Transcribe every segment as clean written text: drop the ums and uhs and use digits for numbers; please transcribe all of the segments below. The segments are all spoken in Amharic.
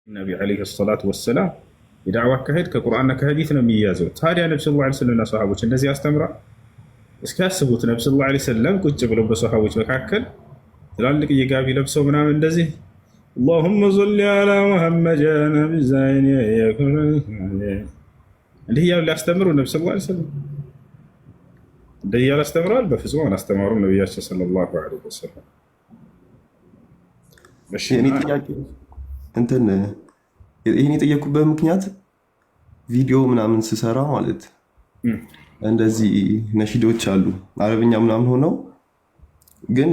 ነቢ عليه الصلاة والسلام የዳዕዋ አካሄድ ከቁርአንና ከሀዲት ነው የሚያዘው። ታዲያ ነቢ صلى الله عليه وسلم እና ሰሃቦች እንደዚህ ያስተምራል? እስኪ ያስቡት። ነቢ صلى الله عليه وسلم ቁጭ ብለው በሰሃቦች መካከል ትላልቅ የጋቢ ለብሰው ምናምን እንደዚህ اللهم صل على محمد እንዲህ እያሉ ሊያስተምሩ ነቢ صلى الله عليه وسلم እንዲህ እያሉ አስተምረዋል? በፍጹም አላስተማሩም ነቢያችን صلى الله عليه وسلم። እሺ የእኔ ጥያቄ እንትን ይህን የጠየኩበት ምክንያት ቪዲዮ ምናምን ስሰራ ማለት እንደዚህ ነሺዶች አሉ አረብኛ ምናምን ሆነው ግን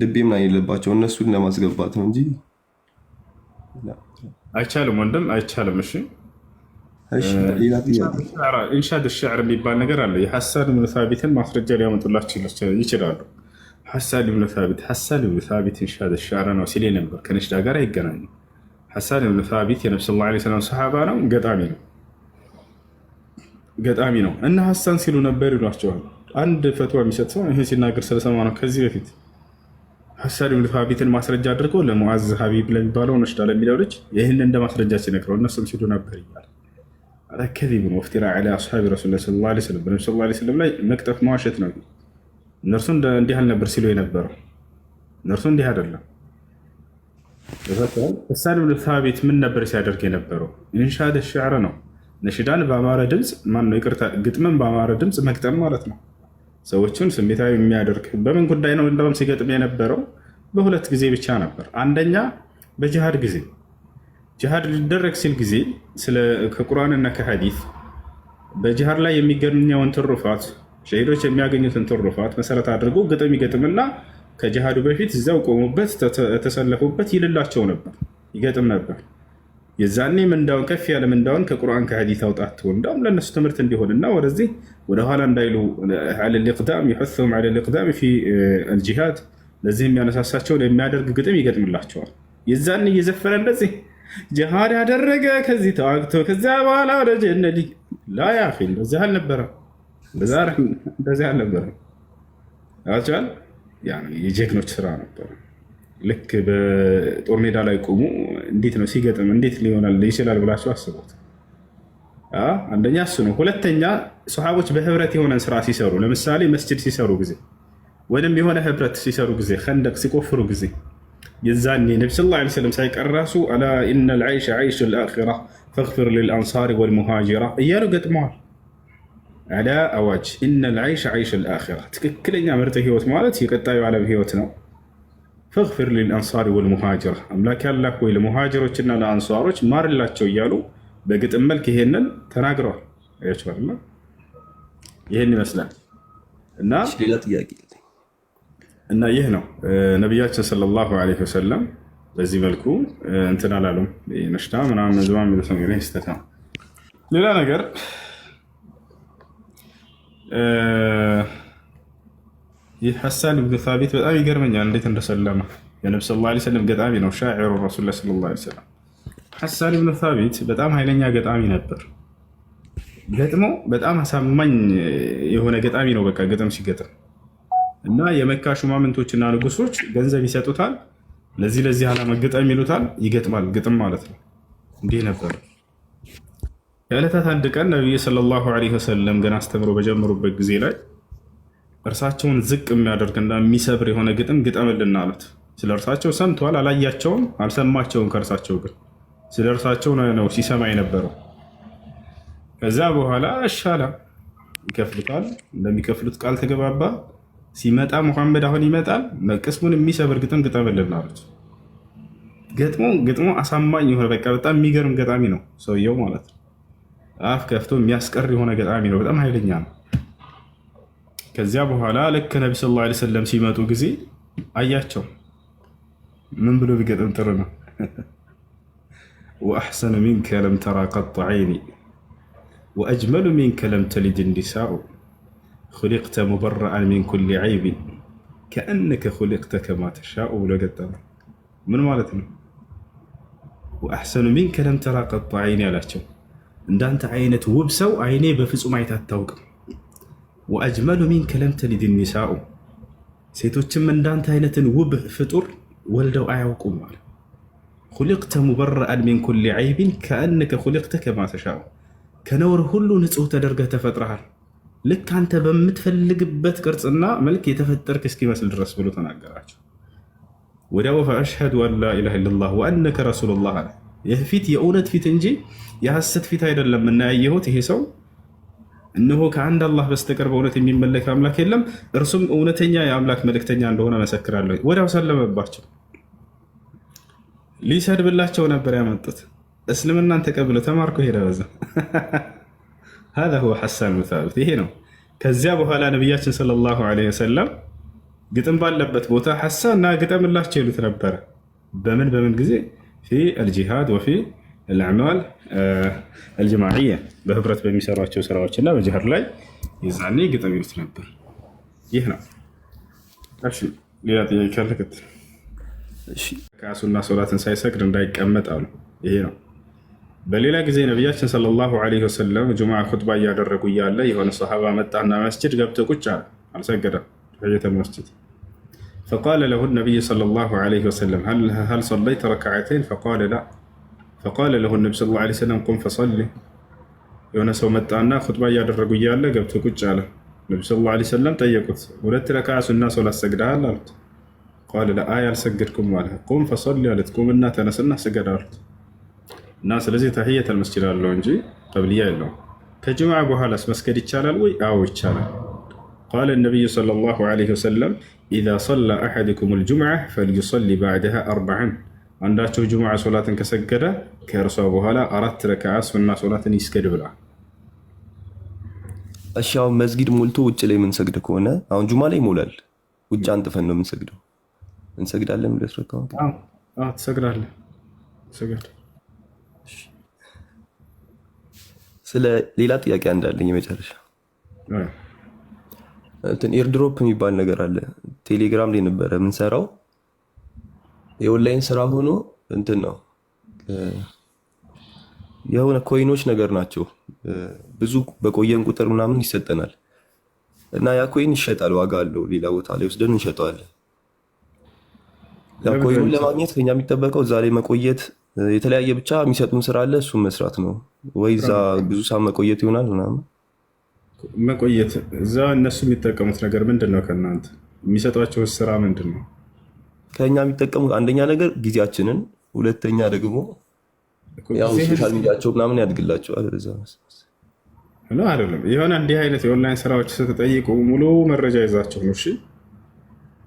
ድቤ ምናምን የለባቸው እነሱን ለማስገባት ነው እንጂ። አይቻልም ወንድም፣ አይቻልም። እሺ። እሺ፣ ሌላ ጥያቄ። إنشاد الشعر የሚባል ነገር አለ። የሐሳን ብን ሳቢትን ማስረጃ ሊያመጡላቸው ይችላሉ። ሐሳን ብን ሳቢት፣ ሐሳን ብን ሳቢት إنشاد الشعر ነው ሲል ነበር። ከነሽዳ ጋር አይገናኝም። ሐሳን ብን ሳቢት የነቢ صلى الله عليه وسلم ሰሓባ ነው፣ ገጣሚ ነው፣ ገጣሚ ነው። እና ሐሳን ሲሉ ነበር ይሏቸዋል። አንድ ፈትዋ የሚሰጥ ሰው ይህን ሲናገር ስለሰማ ነው። ከዚህ በፊት ሐሳን ብን ሳቢትን ማስረጃ አድርገው ለሙዓዝ ሀቢብ ለሚባለው ነሽዳ ለሚለው ልጅ ይህን እንደ ማስረጃ ሲነግረው እነሱም ሲሉ ነበር እያለ كذب وافتراء على أصحاب رسول الله صلى الله عليه وسلم፣ በነቢ صلى الله عليه وسلم ላይ መቅጠፍ መዋሸት ነው። እነርሱ እንዲህ አልነበር ሲሉ የነበረው፣ እነርሱ እንዲህ አይደለም። ሐሳን ብን ሳቢት ምን ነበር ሲያደርግ የነበረው? إنشاد الشعر ነው። ነሽዳን በአማረ ድምፅ ማነው ይቅርታ፣ ግጥምን በአማረ ድምፅ መግጠም ማለት ነው። ሰዎቹን ስሜታዊ የሚያደርግ በምን ጉዳይ ነው? እንደውም ሲገጥም የነበረው በሁለት ጊዜ ብቻ ነበር። አንደኛ በጂሃድ ጊዜ፣ ጂሃድ ሊደረግ ሲል ጊዜ ከቁርአንና ከሐዲስ በጂሃድ ላይ የሚገኘውን ትሩፋት፣ ሸሂዶች የሚያገኙትን ትሩፋት መሰረት አድርጎ ግጥም ይገጥምና ከጂሃዱ በፊት እዚያው ቆሙበት፣ ተሰለፉበት ይልላቸው ነበር፣ ይገጥም ነበር። የዛኔ ምንዳውን፣ ከፍ ያለ ምንዳውን ከቁርአን ከሐዲስ አውጣቶ እንዳውም ለእነሱ ትምህርት እንዲሆንና ወደዚህ ወደኋላ እንዳይሉ على الإقدام، يحثهم على الإقدام في الجهاد፣ ለዚህ የሚያነሳሳቸውን የሚያደርግ ግጥም ይገጥምላቸዋል። የዛኔ እየዘፈነ እንደዚህ ጂሃድ ያደረገ ከዚህ ተዋግቶ ከዚያ በኋላ ወደ ጀነት፣ لا يا أخي፣ እንደዚህ አልነበረም። እንደዚህ አልነበረም። የጀግኖች ስራ ነበር። ልክ በጦር ሜዳ ላይ ቆሙ። እንዴት ነው ሲገጥም እንዴት ሊሆናል ይችላል ብላችሁ አስቡት። አንደኛ እሱ ነው። ሁለተኛ ሰሓቦች በህብረት የሆነን ስራ ሲሰሩ፣ ለምሳሌ መስጅድ ሲሰሩ ጊዜ ወይም የሆነ ህብረት ሲሰሩ ጊዜ፣ ከንደቅ ሲቆፍሩ ጊዜ የዛኔ ነቢ صلى الله عليه وسلم ሳይቀር ራሱ ألا إن العيش عيش الآخرة فاغفر للأنصار والمهاجرة እያሉ ገጥመዋል። ألا አዋጅ፣ إن العيش عيش الآخرة፣ ትክክለኛ ምርጥ ህይወት ማለት የቀጣዩ ዓለም ህይወት ነው። فاغفر للأنصار والمهاجرة፣ አምላክ ያላህ ወይ ለሙሃጅሮችና ለአንሷሮች ማርላቸው እያሉ በግጥም መልክ ይሄንን ተናግረዋል። ይህን ይመስላል። እና ሌላ ጥያቄ። እና ይህ ነው ነቢያችን صلى الله عليه وسلم በዚህ መልኩ እንትን አላሉም። ነሽዳ ምናምን ዝማ የሚሉት ነገር ስህተት ነው። ሌላ ነገር ይህ ሐሳን ብን ሳቢት በጣም ይገርመኛል እንዴት እንደሰለመ። የነብ صلى الله عليه وسلم ገጣሚ ነው። شاعر رسول الله صلى الله عليه وسلم። ሐሳን ብን ሳቢት በጣም ኃይለኛ ገጣሚ ነበር። ገጥሞ በጣም አሳማኝ የሆነ ገጣሚ ነው። በቃ ግጥም ሲገጥም እና የመካ ሹማምንቶችና ንጉሶች ገንዘብ ይሰጡታል። ለዚህ ለዚህ ዓላማ ግጠም ይሉታል። ይገጥማል። ግጥም ማለት ነው። እንዲህ ነበር። የዕለታት አንድ ቀን ነቢዩ صلى الله عليه وسلم ገና አስተምሮ በጀመሩበት ጊዜ ላይ እርሳቸውን ዝቅ የሚያደርግና የሚሰብር የሆነ ግጥም ግጠምልን አሉት። ስለ እርሳቸው ሰምተዋል፣ አላያቸውም፣ አልሰማቸውም። ከእርሳቸው ግን ስለ እርሳቸው ነው ሲሰማ የነበረው። ከዛ በኋላ እሻላ ይከፍሉታል። እንደሚከፍሉት ቃል ተገባባ። ሲመጣ ሙሐመድ አሁን ይመጣል፣ ቅስሙን የሚሰብር ግጥም ግጠምልን አሉት። ገጥሞ ግጥሞ አሳማኝ የሆነ በቃ በጣም የሚገርም ገጣሚ ነው ሰውየው ማለት ነው። አፍ ከፍቶ የሚያስቀር የሆነ ገጣሚ ነው። በጣም ኃይለኛ ነው። ከዚያ በኋላ ልክ ነቢ صلى الله عليه وسلم ሲመጡ ጊዜ አያቸው። ምን ብሎ ቢገጥም ጥሩ ነው? وأحسن منك لم تر قط عيني وأجمل منك لم تلد النساء خلقت مبرأ من كل عيب كأنك خلقت كما تشاء ብሎ ገጠመ። ምን ማለት ነው? وأحسن منك لم تر قط عيني አላቸው። እንዳንተ አይነት ውብ ሰው አይኔ በፍጹም አይታ አታውቅም። وأجمل منك لم تلد النساء፣ ሴቶችም እንዳንተ አይነትን ውብ ፍጡር ወልደው አያውቁም አለ። خلقت مبرأ من كل عيب كأنك خلقت كما تشاء፣ ከነውር ሁሉ ንጹህ ተደርገህ ተፈጥረሃል፣ ልክ አንተ በምትፈልግበት ቅርጽና መልክ የተፈጠርክ እስኪመስል ድረስ ብሎ ተናገራቸው። ወዲያው فأشهد أن لا إله إلا الله وأنك رسول الله አለ። ይህ ፊት የእውነት ፊት እንጂ የሐሰት ፊት አይደለም። እና ያየሁት ይሄ ሰው እነሆ ከአንድ አላህ በስተቀር በእውነት የሚመለክ አምላክ የለም፣ እርሱም እውነተኛ የአምላክ መልእክተኛ እንደሆነ መሰክራለሁ። ወዲያው ሰለመባቸው። ሊሰድብላቸው ነበር ያመጡት። እስልምናን ተቀብሎ ተማርኮ ሄደ። በዛ هذا هو ሐሳን ብን ሳቢት ይሄ ነው። ከዚያ በኋላ ነቢያችን صلى الله عليه وسلم ግጥም ባለበት ቦታ ሐሳን ና ግጠምላቸው ይሉት ነበረ። በምን በምን ጊዜ? في الجهاد وفي الأعمال الجماعية በህብረት በሚሰሯቸው ስራዎችና በጂሃድ ላይ የዛኔ ግጥም ይሉት ነበር። ይህ ነው። እሺ ሌላ ጥያቄ ካለ ቀጥል። እሺ ከሱና ሶላትን ሳይሰግድ እንዳይቀመጥ አሉ። ይሄ ነው። በሌላ ጊዜ ነቢያችን صلى الله عليه وسلم ጁምዓ ኹጥባ እያደረጉ እያለ የሆነ ሰሓባ መጣና መስጅድ ገብቶ ቁጭ አለ። አልሰገደም። تحية المسجد። فقال له النبي صلى الله عليه وسلم هل صليت ركعتين؟ فقال لا። فقال له النبي صلى الله عليه وسلم قم فصل። የሆነ ሰው መጣና ኹጥባ እያደረጉ እያለ ገብቶ ቁጭ አለ። ነቢ صلى الله عليه وسلم ጠየቁት፣ ሁለት ረክዓ ሱና ሶላት ሰግደሃል አሉት። قال لا፣ አይ አልሰገድኩም አለ። قم فصل አሉት። ቁምና ተነስና ስገድ አሉት። እና ስለዚህ تحية المسجد አለው እንጂ ቀብልያ የለውም። ከጅምዓ በኋላስ መስገድ ይቻላል ወይ? አዎ ይቻላል። قال النبي صلى الله عليه وسلم إذا صلى أحدكم الجمعة فليصل بعدها أربعا፣ አንዳቸው ጅሙዓ ሶላትን ከሰገደ ከእርሷ በኋላ አራት ረክዓ ሱና ሶላትን ይስገድ ብሏል። እሺ አሁን መስጊድ ሞልቶ ውጭ ላይ የምንሰግድ ከሆነ አሁን ጁማ ላይ ይሞላል። ውጭ አንጥፈን ነው የምንሰግደው። እንሰግዳለን ሁለት ረክዓ። አዎ ትሰግዳለህ። ስገድ። ስለ ሌላ ጥያቄ አንዳለኝ የመጨረሻ እንትን airdrop የሚባል ነገር አለ። ቴሌግራም ላይ ነበረ የምንሰራው የኦንላይን ስራ ሆኖ እንትን ነው የሆነ coin ኦች ነገር ናቸው። ብዙ በቆየን ቁጥር ምናምን ይሰጠናል እና ያ coin ይሸጣል፣ ዋጋ አለው። ሌላ ቦታ ላይ ወስደን እንሸጠዋለን። ያ coin ኡን ለማግኘት ከኛ የሚጠበቀው እዛ ላይ መቆየት፣ የተለያየ ብቻ የሚሰጡን ስራ አለ፣ እሱን መስራት ነው። ወይ እዛ ብዙ ሰዓት መቆየት ይሆናል ምናምን መቆየት እዛ እነሱ የሚጠቀሙት ነገር ምንድን ነው? ከእናንተ የሚሰጧቸው ስራ ምንድን ነው? ከኛ የሚጠቀሙት አንደኛ ነገር ጊዜያችንን፣ ሁለተኛ ደግሞ ያው social media ቸው ምናምን ያድግላቸዋል። እዛ ነው አይደለም። የሆነ እንዲህ አይነት የኦንላይን ስራዎች ስትጠይቁ ሙሉ መረጃ ይዛቸው ነው። እሺ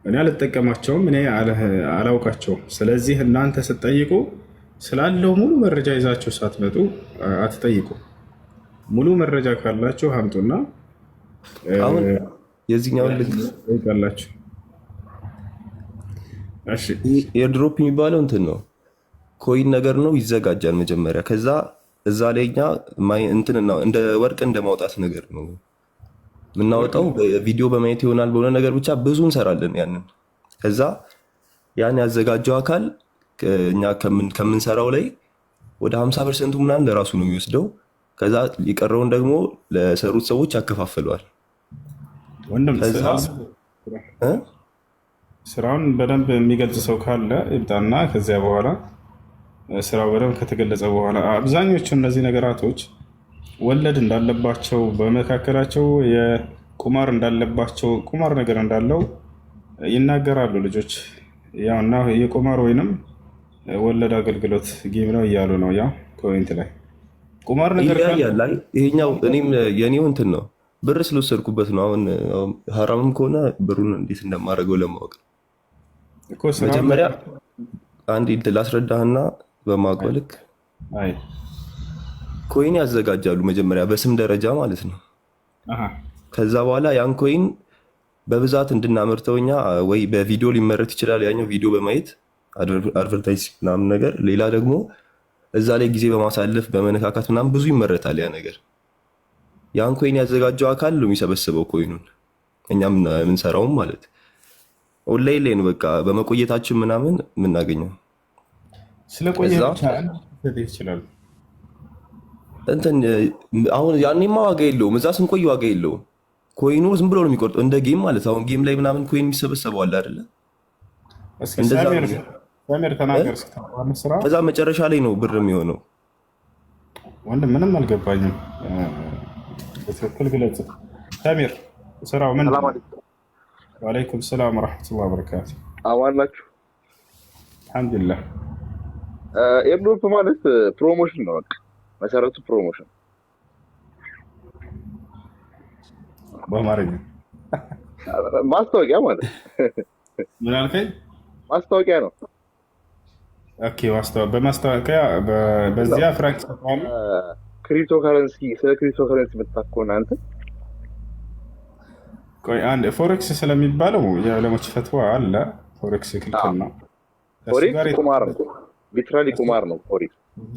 እኔ አልጠቀማቸውም፣ እኔ አላውቃቸውም። ስለዚህ እናንተ ስትጠይቁ ስላለው ሙሉ መረጃ ይዛችሁ ሳትመጡ አትጠይቁ። ሙሉ መረጃ ካላችሁ አምጡና አሁን የዚህኛውን ልክ ጠይቃላችሁ። እሺ airdrop የሚባለው እንትን ነው፣ coin ነገር ነው። ይዘጋጃል መጀመሪያ። ከዛ እዛ ላይ እኛ እንትን እንደ ወርቅ እንደ ማውጣት ነገር ነው የምናወጣው። ቪዲዮ በማየት ይሆናል በሆነ ነገር ብቻ ብዙ እንሰራለን ያንን። ከዛ ያን ያዘጋጀው አካል እኛ ከምንሰራው ላይ ወደ 50% ምናምን ለራሱ ነው የሚወስደው። ከዛ የቀረውን ደግሞ ለሰሩት ሰዎች ያከፋፍለዋል። ወንድም ከዛ ስራውን በደንብ የሚገልጽ ሰው ካለ ይምጣና ከዚያ በኋላ ስራው በደንብ ከተገለጸ በኋላ አብዛኞቹ እነዚህ ነገራቶች ወለድ እንዳለባቸው በመካከላቸው የቁማር እንዳለባቸው ቁማር ነገር እንዳለው ይናገራሉ ልጆች። ያው እና የቁማር ወይንም ወለድ አገልግሎት game ነው እያሉ ነው። ያው comment ላይ ቁማር ነገር ካለ ይለያያል። አይ ይሄኛው እኔም የኔው እንትን ነው ብር ስለወሰድኩበት ነው። አሁን ሀራምም ከሆነ ብሩን እንዴት እንደማደርገው ለማወቅ ነው። እኮ ስራውን መጀመሪያ አንድ እንትን ላስረዳህና በማውቀው ልክ አይ coin ያዘጋጃሉ መጀመሪያ በስም ደረጃ ማለት ነው። አሃ ከዛ በኋላ ያን coin በብዛት እንድናመርተው እኛ ወይ በቪዲዮ ሊመረት ይችላል። ያኛው ቪዲዮ በማየት advertise ምናምን ነገር፣ ሌላ ደግሞ እዛ ላይ ጊዜ በማሳለፍ በመነካካት ምናምን ብዙ ይመረታል ያ ነገር። ያን coin ያዘጋጀው አካል ነው የሚሰበስበው coin ኡን፣ እኛም የምንሰራውም ማለት ኦንላይን ላይ ነው። በቃ በመቆየታችን ምናምን የምናገኘው ስለቆየ ከዛ ብቻ ሊሰጥህ ይችላል። እንትን አሁን ያኔማ ዋጋ የለውም። እዛ ስንቆይ ዋጋ የለውም። coin ኡ ዝም ብሎ ነው የሚቆርጠው፣ እንደ game ማለት አሁን game ላይ ምናምን coin የሚሰበሰበው አለ አይደለ? እስኪ እንደዛ ሳሚር ነው። ሰሚር ተናገር እስኪ ታውቀዋለህ? ስራ ከዛ መጨረሻ ላይ ነው ብር የሚሆነው። ወንድም ምንም አልገባኝም። በትክክል ግለጽ ሰሚር። ስራው ምንድን ሰላም ነው? አለይኩም። ወአለይኩም ሰላም ወረሕመቱላሂ ወበረካቱ። አማን ናችሁ? አልሐምዱሊላህ። Airdrop ማለት promotion ነው። በቃ መሰረቱ promotion በአማርኛ ማስታወቂያ ማለት ምን አልከኝ? ማስታወቂያ ነው። Okay፣ በማስታወቂያ በዚያ ፍራንክ ይሰጣሉ። ክሪፕቶ ከረንሲ፣ ስለ ክሪፕቶ ከረንሲ የምታውቅ ከሆነ አንተ። ቆይ አንድ forex ስለሚባለው የዑለሞች ፈትዋ አለ። Forex ክልክል ነው። ከእሱ Forex ጋር ቁማር ነው። Literally ቁማር ነው forex።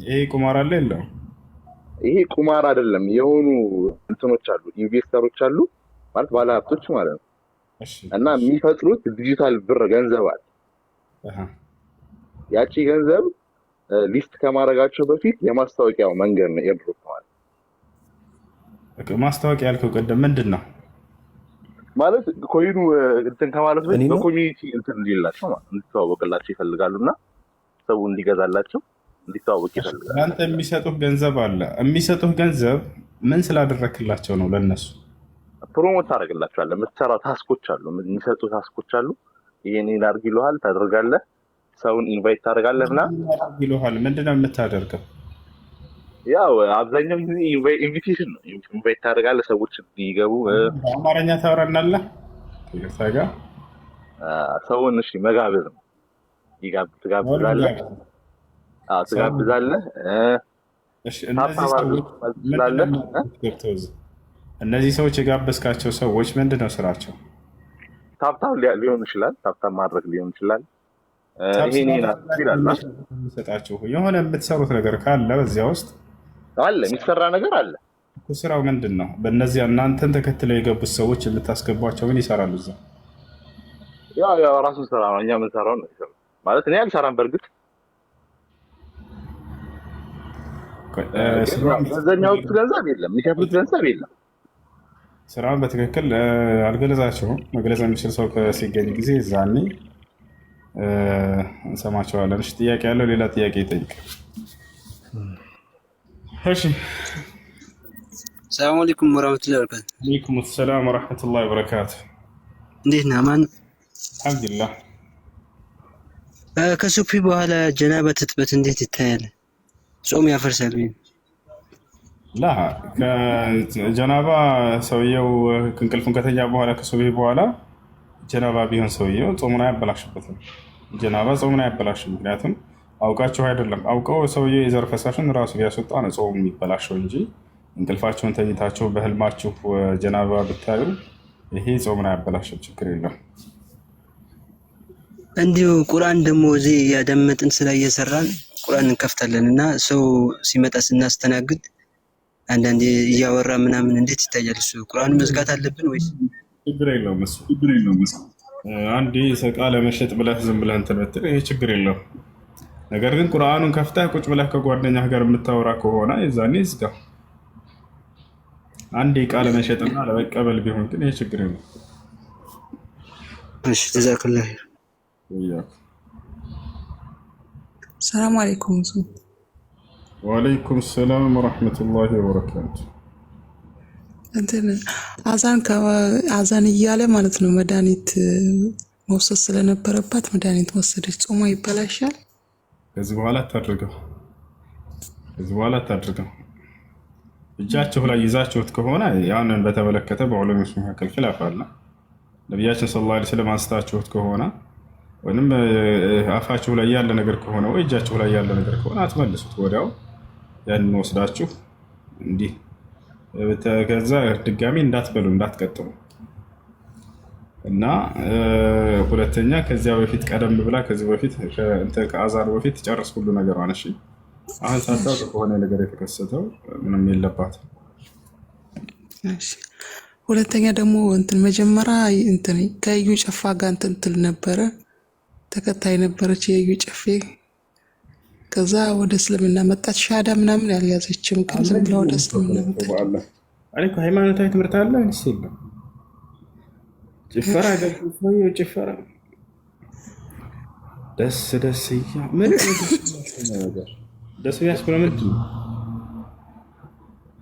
ይሄ ቁማር አለ የለውም? ይሄ ቁማር አይደለም። የሆኑ እንትኖች አሉ፣ investor ኦች አሉ ማለት ባለሀብቶች ማለት ነው። እና የሚፈጥሩት ዲጂታል ብር ገንዘብ አለ። ያቺ ገንዘብ list ከማድረጋቸው በፊት የማስታወቂያው መንገድ ነው airdrop ማለት። Okay፣ ማስታወቂያ ያልከው ቅድም ምንድን ነው? ማለት coin ኡ እንትን ከማለት እኔ በፊት ነው በ community እንትን እንዲላቸው ማለት እንዲተዋወቅላቸው ይፈልጋሉ እና ሰው እንዲገዛላቸው እንዲተዋወቅ ይፈልጋሉ። ለአንተ የሚሰጡህ ገንዘብ አለ። የሚሰጡህ ገንዘብ ምን ስላደረክላቸው ነው ለነሱ? Promote ታደርግላቸዋለህ። የምትሰራው task ኦች አሉ፣ የሚሰጡ task ኦች አሉ። ይሄን ይሄን አድርግ ይሉሃል፣ ታደርጋለህ። ሰውን invite ታደርጋለህ ምናምን። ይሉሃል። ምንድን ነው የምታደርገው? ያው አብዛኛው ጊዜ invitation ነው። Invite ታደርጋለህ ሰዎች እንዲገቡ በአማርኛ ታወራናለህ? ይቅርታ ጋር ሰውን እሺ መጋበዝ ነው። ትጋብዛለህ፣ አዎ ትጋብዛለህ። እሺ፣ እነዚህ tap tap አድርግ ሰዎች ማለት ምንድን ነው ትችላለህ። የሚያደርጉት ገብተው እዚህ? እነዚህ ሰዎች የጋበዝካቸው ሰዎች ምንድን ነው ስራቸው? Tap tap ሊሆን ይችላል። Tap tap ማድረግ ሊሆን ይችላል። Tap ይሄን ይሄን አድርግ ይላል። የሚሰጣችሁ የሆነ የምትሰሩት ነገር ካለ በዚያ ውስጥ አለ፣ የሚሰራ ነገር አለ። እኮ ስራው ምንድን ነው? በእነዚያ እናንተን ተከትለው የገቡት ሰዎች የምታስገቧቸው ምን ይሰራሉ እዛ? ያው ያው ራሱን ስራ ነው፣ እኛ የምንሰራው ነው የሚሰራው። ማለት እኔ አልሰራም በእርግጥ፣ ቆይ፣ ግን ያው ገንዘብ የሚያወጡት ገንዘብ የለም፣ የሚከፍሉት ገንዘብ የለም። ስራውን በትክክል አልገለጻቸውም። መግለጽ የሚችል ሰው ሲገኝ ጊዜ ዛኔ እንሰማቸዋለን። እሺ፣ ጥያቄ ያለው ሌላ ጥያቄ ይጠይቅ። እሺ። ሰላም አለይኩም ወራህመቱላሂ ወበረካቱ። አለይኩም ሰላም ወረሕመቱላሂ ወበረካቱ። እንዴት ነህ? አማን። አልሐምዱሊላህ። ከሱብሒ በኋላ ጀናባ ትጥበት እንዴት ይታያል? ጾም ያፈርሳል ወይ? ላ፣ ከጀናባ ሰውየው እንቅልፉን ከተኛ በኋላ ከሱብሒ በኋላ ጀናባ ቢሆን ሰውየው ጾሙን አያበላሽበትም። ጀናባ ጾሙን አያበላሽም። ምክንያቱም አውቃችሁ አይደለም። አውቀው ሰውየው የዘር ፈሳሽን ራሱ ቢያስወጣ ነው ጾሙ የሚበላሸው እንጂ እንቅልፋችሁን ተኝታችሁ በህልማችሁ ጀናባ ብታዩ ይሄ ጾሙን አያበላሽም። ችግር የለም። እንዲሁ ቁርአን ደግሞ እዚህ እያዳመጥን ስራ እየሰራን ቁርአን እንከፍታለን እና ሰው ሲመጣ ስናስተናግድ አንዳንዴ እያወራ ምናምን እንዴት ይታያል? እሱ ቁርአኑ መዝጋት አለብን ወይስ? ችግር የለውም። እሱ አንዴ እቃ ለመሸጥ ብለህ ዝም ብለህ እንትን ብትል ይሄ ችግር የለውም። ነገር ግን ቁርአኑን ከፍተህ ቁጭ ብለህ ከጓደኛህ ጋር የምታወራ ከሆነ የዛኔ ዝጋ። አንድ እቃ ለመሸጥና ለመቀበል ቢሆን ግን ይሄ ችግር የለውም። እሺ፣ ጀዛከላህ ኸይር። ሰላም አለይኩም። ወአለይኩም ሰላም ወረሕመቱላሂ ወበረካቱ። እንትን አዛን አዛን እያለ ማለት ነው መድኃኒት መውሰድ ስለነበረባት መድኃኒት ወሰደች። ጾሟ ይበላሻል። ከዚህ በኋላ አታድርገው። ከዚህ በኋላ አታድርገው። እጃችሁ ላይ ይዛችሁት ከሆነ ያንን በተመለከተ በዑለሞች መካከል ኺላፍ አለ። ነቢያችን ሰለላሁ ዐለይሂ ወሰለም አንስታችሁት ከሆነ ወይም አፋችሁ ላይ ያለ ነገር ከሆነ ወይ እጃችሁ ላይ ያለ ነገር ከሆነ አትመልሱት። ወዲያው ያንን ወስዳችሁ እንዲህ ከዛ ድጋሚ እንዳትበሉ እንዳትቀጥሉ እና ሁለተኛ ከዚያ በፊት ቀደም ብላ ከዚህ በፊት ከአዛኑ በፊት ጨርስ ሁሉ ነገር። እሺ፣ አሁን ሳታውቅ ከሆነ ነገር የተከሰተው ምንም የለባትም። እሺ። ሁለተኛ ደግሞ እንትን መጀመሪያ እንትን ከእዩ ጨፋ ጋር እንትን ትል ነበረ፣ ተከታይ ነበረች የእዩ ጨፌ። ከዛ ወደ እስልምና መጣች። ሻዳ ምናምን ያልያዘችም ግን ዝም ብላ ወደ እስልምና መጣች። እኔ እኮ ሃይማኖታዊ ትምህርት አለ ወይስ የለም? ጭፈራ ገብቶ ሰውዬው ጭፈራ። ደስ ደስ እያ ምንድን ነው ነገር ደስ የሚያስብለው ምንድን ነው?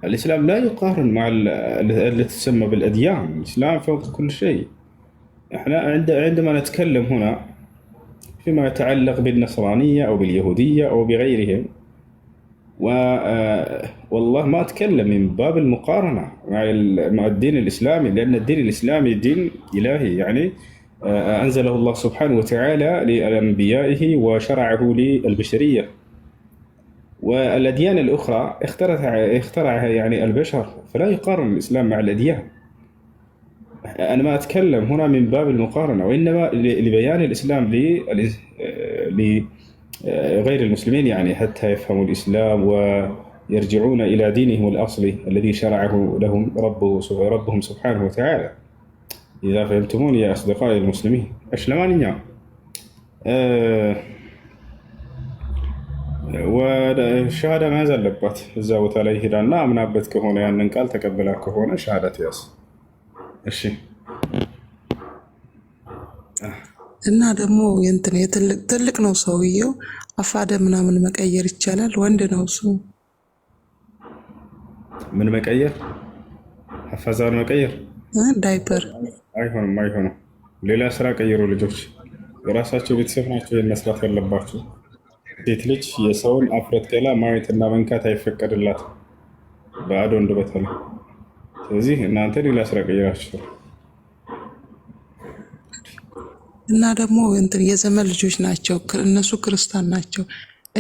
الإسلام لا يقارن مع اللي تسمى بالأديان. الإسلام فوق كل شيء. احنا عندما نتكلم هنا فيما يتعلق بالنصرانية أو باليهودية أو بغيرهم، والله ما أتكلم من باب المقارنة مع الدين الإسلامي، لأن الدين الإسلامي دين إلهي، يعني أنزله الله سبحانه وتعالى لأنبيائه وشرعه للبشرية. والأديان الأخرى اخترعها يعني البشر، فلا يقارن الإسلام مع الأديان. أنا ما أتكلم هنا من باب المقارنة، وإنما لبيان الإسلام لغير المسلمين، يعني حتى يفهموا الإسلام ويرجعون إلى دينهم الأصلي الذي شرعه لهم ربهم سبحانه وتعالى. إذا فهمتموني يا أصدقائي المسلمين. እሺ ለማንኛውም ወደ ሻሃዳ መያዝ አለባት። እዛ ቦታ ላይ ሄዳና አምናበት ከሆነ፣ ያንን ቃል ተቀብላ ከሆነ ሻሃዳ ትያዝ። እሺ። እና ደግሞ የእንትን የትልቅ ትልቅ ነው ሰውየው፣ አፋደ ምናምን መቀየር ይቻላል። ወንድ ነው እሱ። ምን መቀየር? ሐፈዛን መቀየር? ዳይፐር። አይሆንም፣ አይሆንም። ሌላ ስራ ቀይሩ ልጆች። የራሳቸው ቤተሰብ ናቸው ይህን መስራት ያለባቸው። ሴት ልጅ የሰውን አፍረት ገላ ማየትና መንካት አይፈቀድላትም፣ ባዕድ ወንድ በተለይ። ስለዚህ እናንተ ሌላ ስራ ቀይራችሁ። እና ደግሞ እንትን የዘመን ልጆች ናቸው፣ እነሱ ክርስቲያን ናቸው።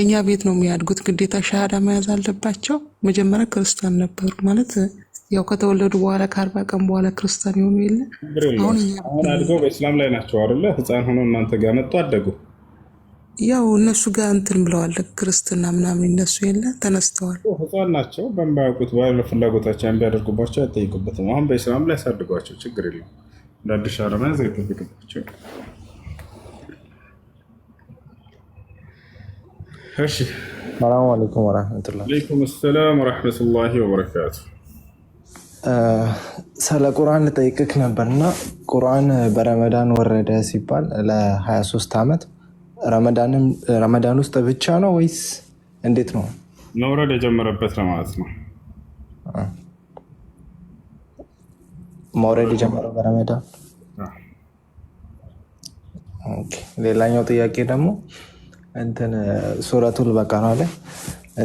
እኛ ቤት ነው የሚያድጉት። ግዴታ ሻሃዳ መያዝ አለባቸው። መጀመሪያ ክርስቲያን ነበሩ ማለት ያው ከተወለዱ በኋላ ከ40 ቀን በኋላ ክርስቲያን የሆኑ የለ። ችግር የለውም። አሁን እኛ አሁን አድገው በእስላም ላይ ናቸው አይደለ? ህፃን ሆነው እናንተ ጋር መጡ፣ አደጉ። ያው እነሱ ጋር እንትን ብለዋል፣ ክርስትና ምናምን ይነሱ የለ ተነስተዋል። ህፃን ናቸው። በማያውቁት ባለ ፍላጎታቸው ቢያደርጉባቸው አይጠይቁበትም። አሁን በኢስላም ላይ ያሳድጓቸው፣ ችግር የለም። እንደ አዲስ ሻሃዳ መያዝ አይጠብቅባቸው። እሺ። ሰላሙ አለይኩም ወራህመቱላህ። አለይኩም ሰላም ወረሕመቱላሂ ወበረካቱ። ስለ ቁርአን ልጠይቅክ ነበር። እና ቁርአን በረመዳን ወረደ ሲባል ለ23 ዓመት ረመዳን ውስጥ ብቻ ነው ወይስ እንዴት ነው? መውረድ የጀመረበት ነው ማለት ነው። መውረድ የጀመረው በረመዳን። Okay። ሌላኛው ጥያቄ ደግሞ እንትን ሱረቱል በቀራ ላይ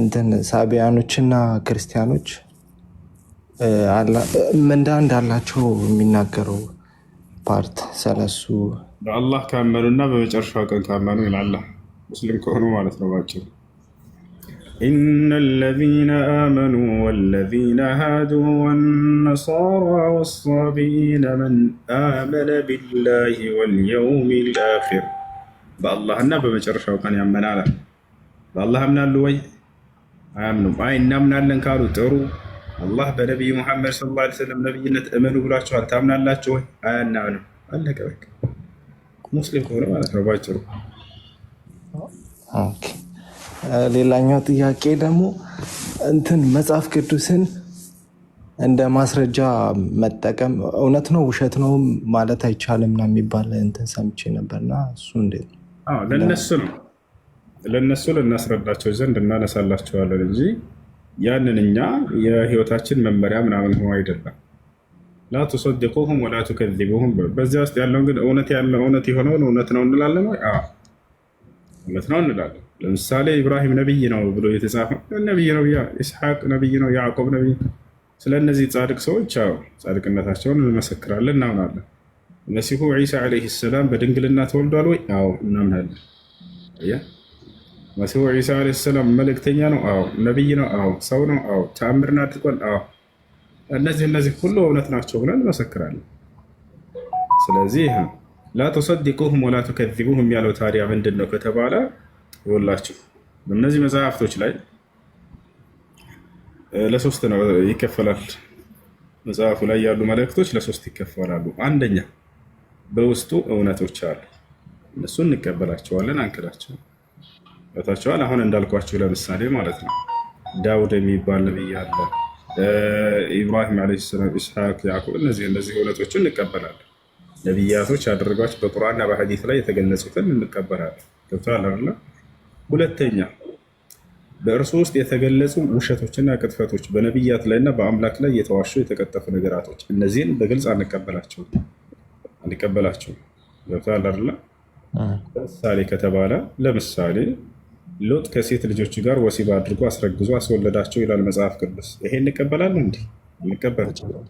እንትን ሳቢያኖችና ክርስቲያኖች ምንዳ እንዳላቸው የሚናገረው part ስለሱ። በአላህ ካመኑና በመጨረሻው ቀን ካመኑ ይላል። ሙስሊም ከሆኑ ማለት ነው ባጭሩ። إن الذين آمنوا والذين هادوا والنصارى والصابئين من آمن بالله واليوم الآخر። በአላህና በመጨረሻው ቀን ያመነ አለ። በአላህ አምናሉ ወይ? አያምኑም። አይ እናምናለን ካሉ ጥሩ። አላህ በነቢዩ ሙሐመድ ሰለላሁ ዐለይሂ ወሰለም ነቢይነት እመኑ ብሏችኋል፣ ታምናላችሁ ወይ? አይ አናምንም። አለቀ በቃ። ሙስሊም ከሆነ ማለት ነው ባጭሩ። Okay። ሌላኛው ጥያቄ ደግሞ እንትን መጽሐፍ ቅዱስን እንደ ማስረጃ መጠቀም እውነት ነው ውሸት ነው ማለት አይቻልም ነው የሚባል እንትን ሰምቼ ነበርና እሱ እንዴት ነው? አዎ፣ ለነሱ ነው፣ ለነሱ ልናስረዳቸው ዘንድ እናነሳላቸዋለን እንጂ ያንን እኛ የህይወታችን መመሪያ ምናምን ሆኖ አይደለም። لا تصدقوهم ولا تكذبوهم። በዚያ ውስጥ ያለውን ግን እውነት ያለው እውነት የሆነውን እውነት ነው እንላለን ወይ? አዎ፣ እውነት ነው እንላለን። ለምሳሌ ኢብራሂም ነብይ ነው ብሎ የተጻፈ ነብይ ነው፣ ኢስሐቅ ነብይ ነው፣ ያዕቆብ ነብይ። ስለ እነዚህ ጻድቅ ሰዎች አዎ ጻድቅነታቸውን እንመሰክራለን፣ እናምናለን። መሲሁ ዒሳ ዓለይሂ ሰላም በድንግልና ተወልዷል ወይ? አዎ፣ እናምናለን። አየህ፣ መሲሁ ዒሳ ዓለይሂ ሰላም መልእክተኛ ነው? አዎ። ነብይ ነው? አዎ። ሰው ነው? አዎ። ተአምርን አድርጓል? አዎ። እነዚህ ሁሉ እውነት ናቸው ብለን እንመሰክራለን። ስለዚህ لا تصدقوهم ولا تكذبوهم ያለው ታዲያ ምንድን ነው ከተባለ፣ ይኸውላችሁ በእነዚህ መጽሐፍቶች ላይ ለሶስት ነው ይከፈላል። መጽሐፉ ላይ ያሉ መልእክቶች ለሶስት ይከፈላሉ። አንደኛ በውስጡ እውነቶች አሉ፣ እነሱን እንቀበላቸዋለን፣ አንክዳቸውም። ታቸዋል። አሁን እንዳልኳችሁ ለምሳሌ ማለት ነው ዳውድ የሚባል ነብይ አለ፣ ኢብራሂም ዓለይሂ ሰላም፣ ኢስሐቅ፣ ያዕቆብ፣ እነዚህ እውነቶችን እንቀበላለን። ነቢያቶች ያደረጓቸው በቁርአንና በሐዲስ ላይ የተገለጹትን እንቀበላለን። ገብቶሃል አይደለ? ሁለተኛ በእርሱ ውስጥ የተገለጹ ውሸቶችና ቅጥፈቶች፣ በነቢያት ላይና በአምላክ ላይ የተዋሹ የተቀጠፉ ነገራቶች፣ እነዚህን በግልጽ አንቀበላቸውም አንቀበላቸውም። ገብቶሃል አይደለ? ለምሳሌ ከተባለ ለምሳሌ ሎጥ ከሴት ልጆቹ ጋር ወሲብ አድርጎ አስረግዞ አስወለዳቸው ይላል መጽሐፍ ቅዱስ። ይሄ እንቀበላለን? እንዲህ አንቀበልም።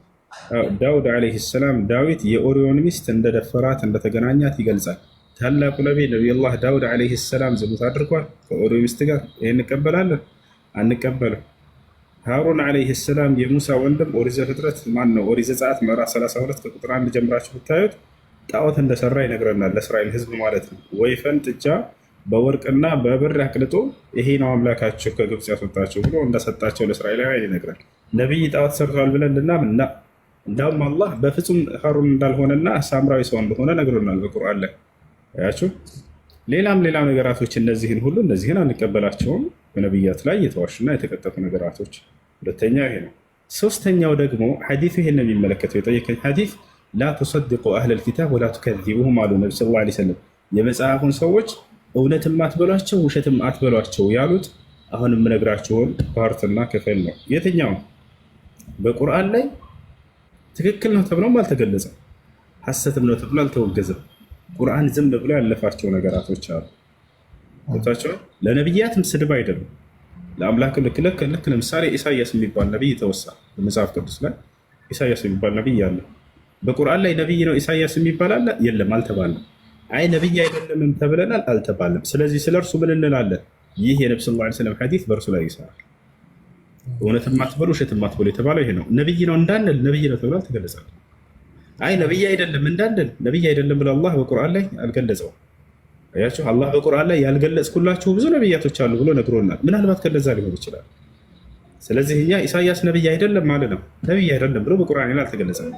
ዳውድ ዓለይሂ ሰላም ዳዊት የኦሪዮን ሚስት እንደደፈራት እንደተገናኛት ይገልጻል። ታላቁ ነቢይ ነቢዩላህ ዳውድ ዓለይሂ ሰላም ዝሙት አድርጓል ከኦሪዮ ሚስት ጋር። ይሄ እንቀበላለን? አንቀበልም። ሃሩን ዓለይሂ ሰላም የሙሳ ወንድም ኦሪት ዘፍጥረት ማን ነው ኦሪት ዘጸአት ምዕራፍ 32 ከቁጥር 1 ጀምራችሁ ብታዩት ጣዖት እንደሰራ ይነግረናል። ለእስራኤል ሕዝብ ማለት ነው። ወይፈን ጥጃ በወርቅና በብር አቅልጦ ይሄ ነው አምላካችሁ ከግብፅ ያስወጣችሁ ብሎ እንደሰጣቸው ለእስራኤላውያን ይነግራል። ነቢይ ጣዖት ሰርቷል ብለን ልናምን እና እንዳውም አላህ በፍጹም ሃሩን እንዳልሆነና ሳምራዊ ሰው እንደሆነ ነግሮናል በቁርአን ላይ ያችሁ። ሌላም ሌላም ነገራቶች እነዚህን ሁሉ እነዚህን አንቀበላቸውም። በነቢያት ላይ የተዋሹና የተቀጠፉ ነገራቶች። ሁለተኛ ይሄ ነው። ሶስተኛው ደግሞ ሐዲሱ ይሄን የሚመለከተው የጠየቀኝ ሐዲስ لا تصدقوا أهل الكتاب ولا تكذبوهم አሉ ነቢ صلى الله عليه وسلم። የመጽሐፉን ሰዎች እውነትም አትበሏቸው ውሸትም አትበሏቸው ያሉት አሁን የምነግራችሁን part ና ክፍል ነው። የትኛው በቁርአን ላይ ትክክል ነው ተብሎም አልተገለጸም፣ ሐሰትም ነው ተብሎ አልተወገዘም። ቁርአን ዝም ብሎ ያለፋቸው ነገራቶች አሉ። ቦታቸው ለነቢያትም ስድብ አይደሉም። ለአምላክ ልክ ልክ ልክ ለምሳሌ ኢሳያስ የሚባል ነቢይ ተወሳ በመጽሐፍ ቅዱስ ላይ ኢሳያስ የሚባል ነቢይ አለ። በቁርአን ላይ ነቢይ ነው ኢሳያስ የሚባል አለ? የለም፣ አልተባለም። አይ ነቢይ አይደለምም ተብለናል፣ አልተባለም። ስለዚህ ስለ እርሱ ምን እንላለን? ይህ የነቢ صلى الله عليه وسلم ሐዲስ በእርሱ ላይ ይሰራል። እውነትም አትበሉ ውሸትም አትበሉ የተባለው ይሄ ነው። ነቢይ ነው እንዳንል ነቢይ ነው ተብሎ አልተገለጸም። አይ ነቢይ አይደለም እንዳንል ነቢይ አይደለም ብሎ አላህ በቁርአን ላይ አልገለጸውም። አያችሁ፣ አላህ በቁርአን ላይ ያልገለጽኩላችሁ ብዙ ነቢያቶች አሉ ብሎ ነግሮናል። ምናልባት ከነዛ ሊሆን ይችላል። ስለዚህ እኛ ኢሳያስ ነቢይ አይደለም ማለት ነው። ነቢይ አይደለም ብሎ በቁርአን ላይ አልተገለጸም።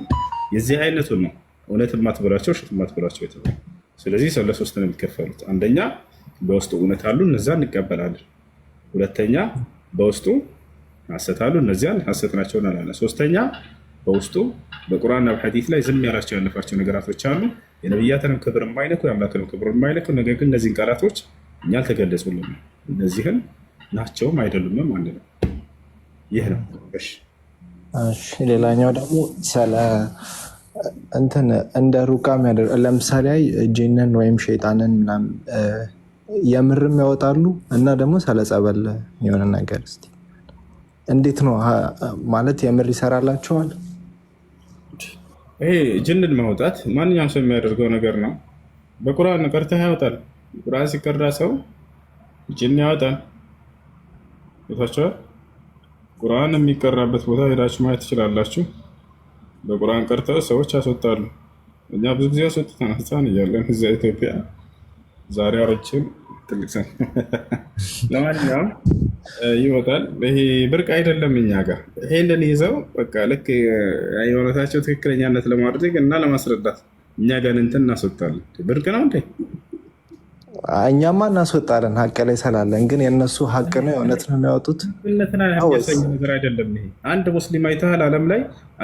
የዚህ አይነቱን ነው እውነትም አትበሏቸው ውሸትም አትበሏቸው የተባለው። ስለዚህ ሰው ለሶስት ነው የሚከፈሉት። አንደኛ በውስጡ እውነት አሉ፣ እነዛ እንቀበላለን። ሁለተኛ በውስጡ ሐሰት አሉ፣ እነዚያን ሐሰት ናቸው እንላለን። ሶስተኛ በውስጡ በቁርአንና በሐዲስ ላይ ዝም ያላቸው ያለፋቸው ነገራቶች አሉ። የነቢያትንም ክብር የማይነኩ የአምላክንም ክብር የማይነኩ ነገር ግን እነዚህን ቃላቶች እኛ አልተገለጹልንም። እነዚህን ናቸውም አይደሉምም አንድ ነው። ይህ ነው። እሺ እሺ፣ ሌላኛው ደግሞ ስለ እንትን እንደ ሩቃ የሚያደርግ ለምሳሌ ጂንን ወይም ሸይጣንን ምናምን የምርም ያወጣሉ እና ደግሞ ስለ ጸበል የሆነ ነገር እስኪ እንዴት ነው ማለት የምር ይሰራላቸዋል? ይሄ ጅንን ማውጣት ማንኛውም ሰው የሚያደርገው ነገር ነው። በቁርአን ቀርተህ ያወጣል። ቁርአን ሲቀራ ሰው ጅን ያወጣል። ቦታቸዋል። ቁርአን የሚቀራበት ቦታ ሄዳችሁ ማየት ትችላላችሁ። በቁርአን ቀርተው ሰዎች ያስወጣሉ። እኛ ብዙ ጊዜ ያስወጥተናል ሕፃን እያለን እዚያ ኢትዮጵያ። ዛሬ አረጅም ትልቅ ሰው ለማንኛውም ይወጣል። ይሄ ብርቅ አይደለም እኛ ጋር። ይሄንን ይዘው በቃ ልክ ሃይማኖታቸው ትክክለኛነት ለማድረግ እና ለማስረዳት እኛ ጋር እንትን እናስወጣለን። ብርቅ ነው እንዴ? እኛማ እናስወጣለን ሀቅ ላይ ስላለን፣ ግን የእነሱ ሀቅ ነው የእውነት ነው የሚያወጡት እምነትን ወይስ የሚያሳይ ነገር አይደለም። ይሄ አንድ ሙስሊም አይተሃል፣ ዓለም ላይ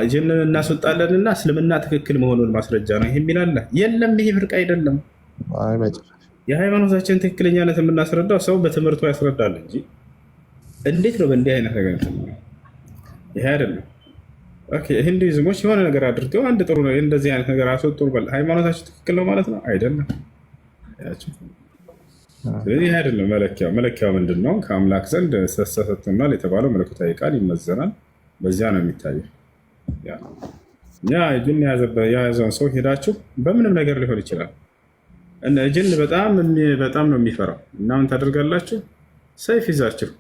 ጅንን እናስወጣለን እና እስልምና ትክክል መሆኑን ማስረጃ ነው ይሄ የሚል አለ? የለም። ይሄ ብርቅ አይደለም። አይ በጭራሽ። የሃይማኖታችን ትክክለኛነት የምናስረዳው ሰው በትምህርቱ ያስረዳል እንጂ እንዴት ነው በእንዲህ አይነት ነገር እንትን ነው? ይሄ አይደለም። Okay፣ ሂንዱይዝሞች የሆነ ነገር አድርገው አንድ ጥሩ ነው እንደዚህ አይነት ነገር አስወጡ በል ሃይማኖታቸው ትክክል ነው ማለት ነው አይደለም። ያቸው ስለዚህ ይሄ አይደለም መለኪያው። መለኪያው ምንድን ነው? ከአምላክ ዘንድ ተሰጥቶናል የተባለው መለኮታዊ ቃል ይመዘናል። በዚያ ነው የሚታየው። ያ እኛ ጅን የያዘውን ሰው ሄዳችሁ በምንም ነገር ሊሆን ይችላል። እና ጅን በጣም በጣም ነው የሚፈራው። እና ምን ታደርጋላችሁ? ሰይፍ ይዛችሁ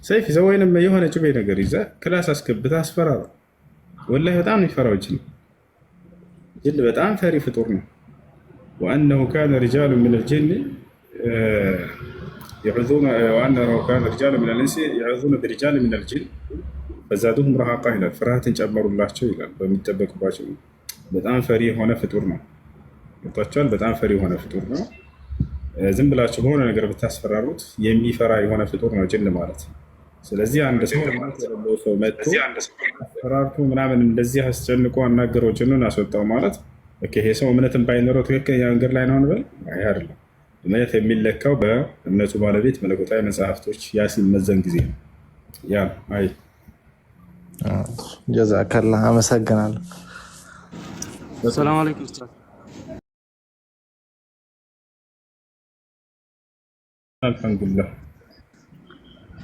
ሰይፍ ይዘህ ወይንም የሆነ ጩቤ ነገር ይዘህ class አስገብተህ አስፈራራ። ወላሂ በጣም ነው የሚፈራው ጅን። ጅን በጣም ፈሪ ፍጡር ነው። وأنه كان رجال من الجن يعوذون وأنه كان رجال من الإنس يعوذون برجال من الجن فزادوهم رهقا ይላል። ፍርሃትን ጨመሩላቸው ይላል። በሚጠበቅባቸው በጣም ፈሪ የሆነ ፍጡር ነው። ገብቷቸዋል። በጣም ፈሪ የሆነ ፍጡር ነው። ዝም ብላችሁ በሆነ ነገር ብታስፈራሩት የሚፈራ የሆነ ፍጡር ነው ጅን ማለት። ስለዚህ አንድ ሰው የሌለው ሰው መጥቶ አስፈራርቶ ምናምን እንደዚህ አስጨንቆ አናገረው ጅኑን አስወጣው ማለት okay፣ ይሄ ሰው እምነትን ባይኖረው ትክክለኛ መንገድ ላይ ነው እንበል? አይ አይደለም። እምነት የሚለካው በእምነቱ ባለቤት መለኮታዊ መጽሐፍቶች ያ ሲመዘን ጊዜ ነው። ያ አይ ጀዛከላህ፣ አመሰግናለሁ። ሰላም አለይኩም ኡስታዝ። አልሐምዱሊላህ።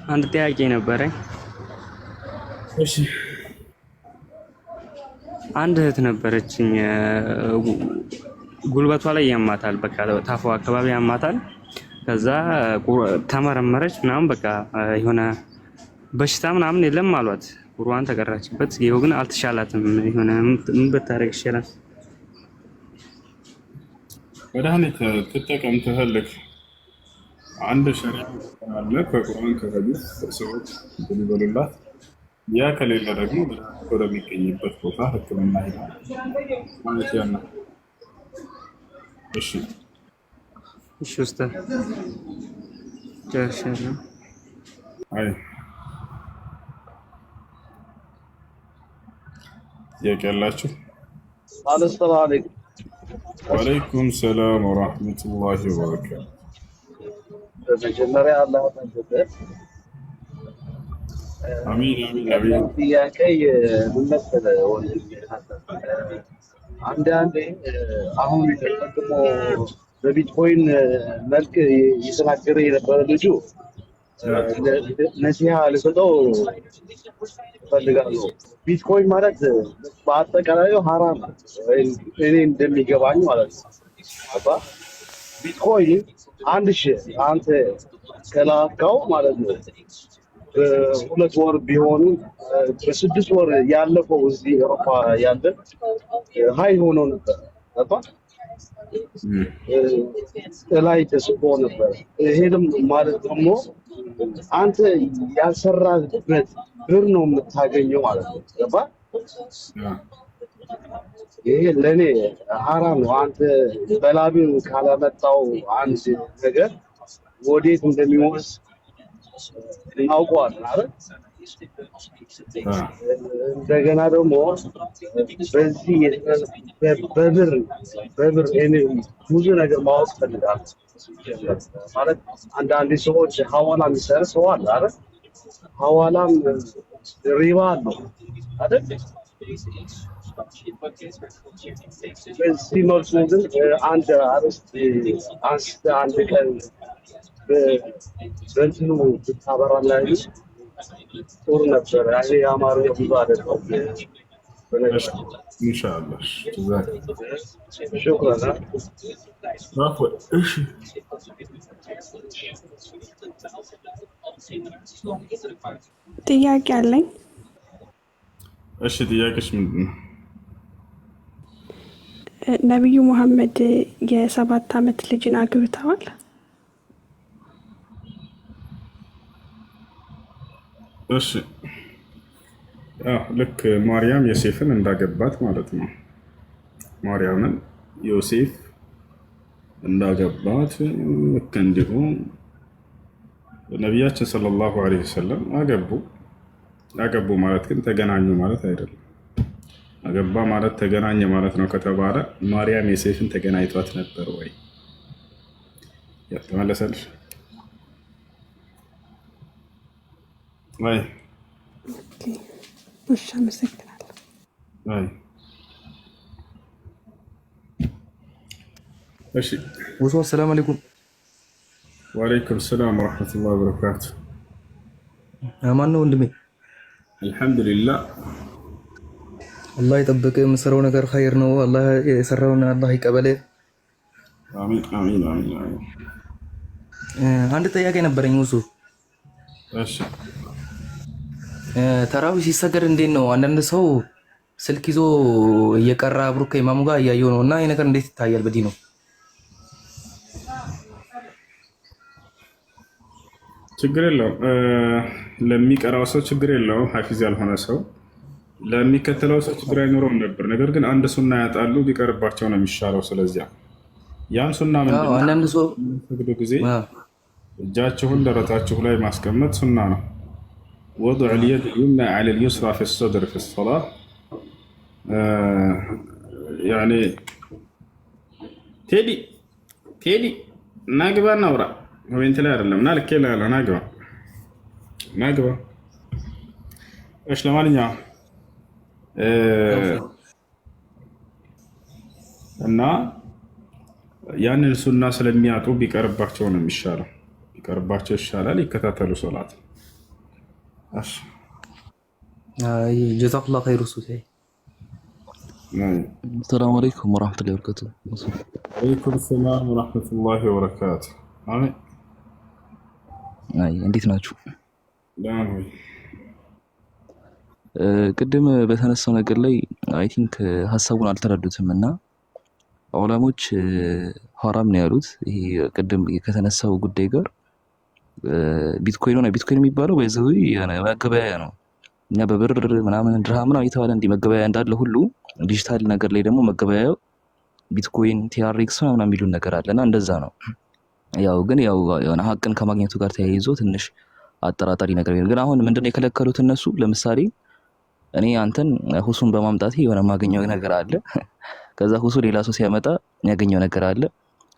አንድ ጥያቄ ነበረኝ። እሺ አንድ እህት ነበረችኝ፣ ጉልበቷ ላይ ያማታል፣ በቃ ታፎ አካባቢ ያማታል። ከዛ ተመረመረች ምናምን በቃ የሆነ በሽታ ምናምን የለም አሏት። ቁርአን ተቀራችበት፣ ይኸው ግን አልተሻላትም። የሆነ ምን ብታደርግ ይሻላል? መድኃኒት ትጠቀም ትፈልግ። አንድ ሸሪዓ አለ ከቁርአን ከሐዲስ ሰዎች ሊበሉላት፣ ያ ከሌለ ደግሞ መድኃኒት ወደሚገኝበት ቦታ ሕክምና ሄዳ ማለት ያ ነው። እሺ እሺ ኡስታዝ ጨርሻለሁ። አይ ጥያቄ ያላችሁ? ሰላም አለይኩም። ወአለይኩም ሰላም ወራህመቱላሂ ወበረካቱ። በመጀመሪያ አላህ ይጠብቅህ። አሚን አሚን ያለኝ አሚን። ጥያቄ ምን መሰለህ ወንድሜ ሀሰን፣ አንዳንዴ አሁን ደግሞ በቢትኮይን መልክ እየተናገረ የነበረ ልጁ ነሲሃ ልሰጠው እፈልጋለሁ። ቢትኮይን ማለት በአጠቃላዩ ሀራም ነው፣ እኔ እንደሚገባኝ ማለት ነው። አባ ቢትኮይን 1,000 አንተ ከላካው ማለት ነው በ2 ወር ቢሆኑ በ6 ወር ያለፈው እዚህ ኤሮፓ ያለ high ሆኖ ነበር። ገባ ላይ ተስቦ ነበር። ይሄንም ማለት ደግሞ አንተ ያልሰራበት ብር ነው የምታገኘው ማለት ነው። ገባ ይሄ ለእኔ ሀራም ነው። አንተ በላብህ ካላመጣው አንድ ነገር ወዴት እንደሚወስድ እናውቀዋለን አይደል? እንደገና ደግሞ በዚህ በብር በብር እኔ ብዙ ነገር ማወቅ እፈልጋለሁ። ማለት አንዳንድ ሰዎች ሐዋላ የሚሰራ ሰው አለ አይደል? ሐዋላም ሪባ አለው አይደል? በዚህ መልኩ ግን አንድ አርዕስት አንስተህ አንድ ቀን በእንትኑ ብታበራላኝ ጥሩ ነበር። እኔ የአማርኛ ብዙ አይደለሁም በነገራችን ላይ። ኢንሻአላህ። ጀዛክ ሹክራን። አፍወን። እሺ ጥያቄ አለኝ። እሺ፣ ጥያቄሽ ምንድን ነው? ነቢዩ መሐመድ የ7 ዓመት ልጅን አግብተዋል? እሺ አዎ፣ ልክ ማርያም ዮሴፍን እንዳገባት ማለት ነው። ማርያምን ዮሴፍ እንዳገባት ልክ እንዲሁ ነቢያችን ሰለላሁ ዐለይሂ ወሰለም አገቡ። አገቡ ማለት ግን ተገናኙ ማለት አይደለም። አገባ ማለት ተገናኘ ማለት ነው ከተባለ ማርያም ዮሴፍን ተገናኝቷት ነበር ወይ? ያልተመለሰልሽ ወይ? እሺ፣ አመሰግናለሁ። አይ እሺ። ውሶ ሰላም አለይኩም። ወአለይኩም ሰላም ወረሕመቱላሂ ወበረካቱ። ማን ነው ወንድሜ? አልሐምዱሊላህ። አላህ ይጠብቅ። የምሰራው ነገር ኸይር ነው። አላህ የሰራውን አላህ ይቀበል። አሚን አሚን አሚን አሚን። አንድ ጥያቄ ነበረኝ ውሱ። እሺ ተራዊ ሲሰገድ እንዴት ነው? አንዳንድ ሰው ስልክ ይዞ እየቀራ አብሮ ከኢማሙ ጋር እያየው ነው እና ይህ ነገር እንዴት ይታያል? በዲህ ነው። ችግር የለውም። ለሚቀራው ሰው ችግር የለውም። ሐፊዝ ያልሆነ ሰው ለሚከተለው ሰው ችግር አይኖረውም ነበር። ነገር ግን አንድ ሱና ያጣሉ፣ ቢቀርባቸው ነው የሚሻለው። ስለዚያ ያም ሱና ምንድን ነው? አንዳንድ ሰው ሰግዱ ጊዜ እጃችሁን ደረታችሁ ላይ ማስቀመጥ ሱና ነው። وضع اليد اليمنى على اليسرى في الصدر في الصلاة يعني ቴዲ ቴዲ ና ግባ እናውራ። Comment ላይ አይደለም እና ልኬ ላለሁ ና ግባ፣ ና ግባ። እሺ ለማንኛውም እና ያንን ሱና ስለሚያጡ ቢቀርባቸው ነው የሚሻለው። ቢቀርባቸው ይሻላል። ይከታተሉ ሶላት። እሺ جزاك الله خير ኡስታዝ። السلام عليكم ورحمة الله وبركاته። عليكم السلام ورحمة الله وبركاته። አሜን። አይ እንዴት ናችሁ? ደህና ነው ወይ? ቅድም በተነሳው ነገር ላይ I think ሀሳቡን አልተረዱትም እና ዑለሞች ሐራም ነው ያሉት። ይሄ ቅድም ከተነሳው ጉዳይ ጋር ቢትኮይን ሆነ ቢትኮይን የሚባለው by the way የሆነ መገበያያ ነው። እኛ በብር ምናምን ድርሃም ምናምን እየተባለ እንዲህ መገበያያ እንዳለ ሁሉ ዲጂታል ነገር ላይ ደግሞ መገበያያው ቢትኮይን TRX ምናምን የሚሉን ነገር አለ እና እንደዛ ነው። ያው ግን ያው የሆነ ሀቅን ከማግኘቱ ጋር ተያይዞ ትንሽ አጠራጣሪ ነገር ቢሆን ግን አሁን ምንድነው የከለከሉት እነሱ? ለምሳሌ እኔ አንተን ሁሱን በማምጣቴ የሆነ የማገኘው ነገር አለ። ከዛ ሁሱ ሌላ ሰው ሲያመጣ የሚያገኘው ነገር አለ።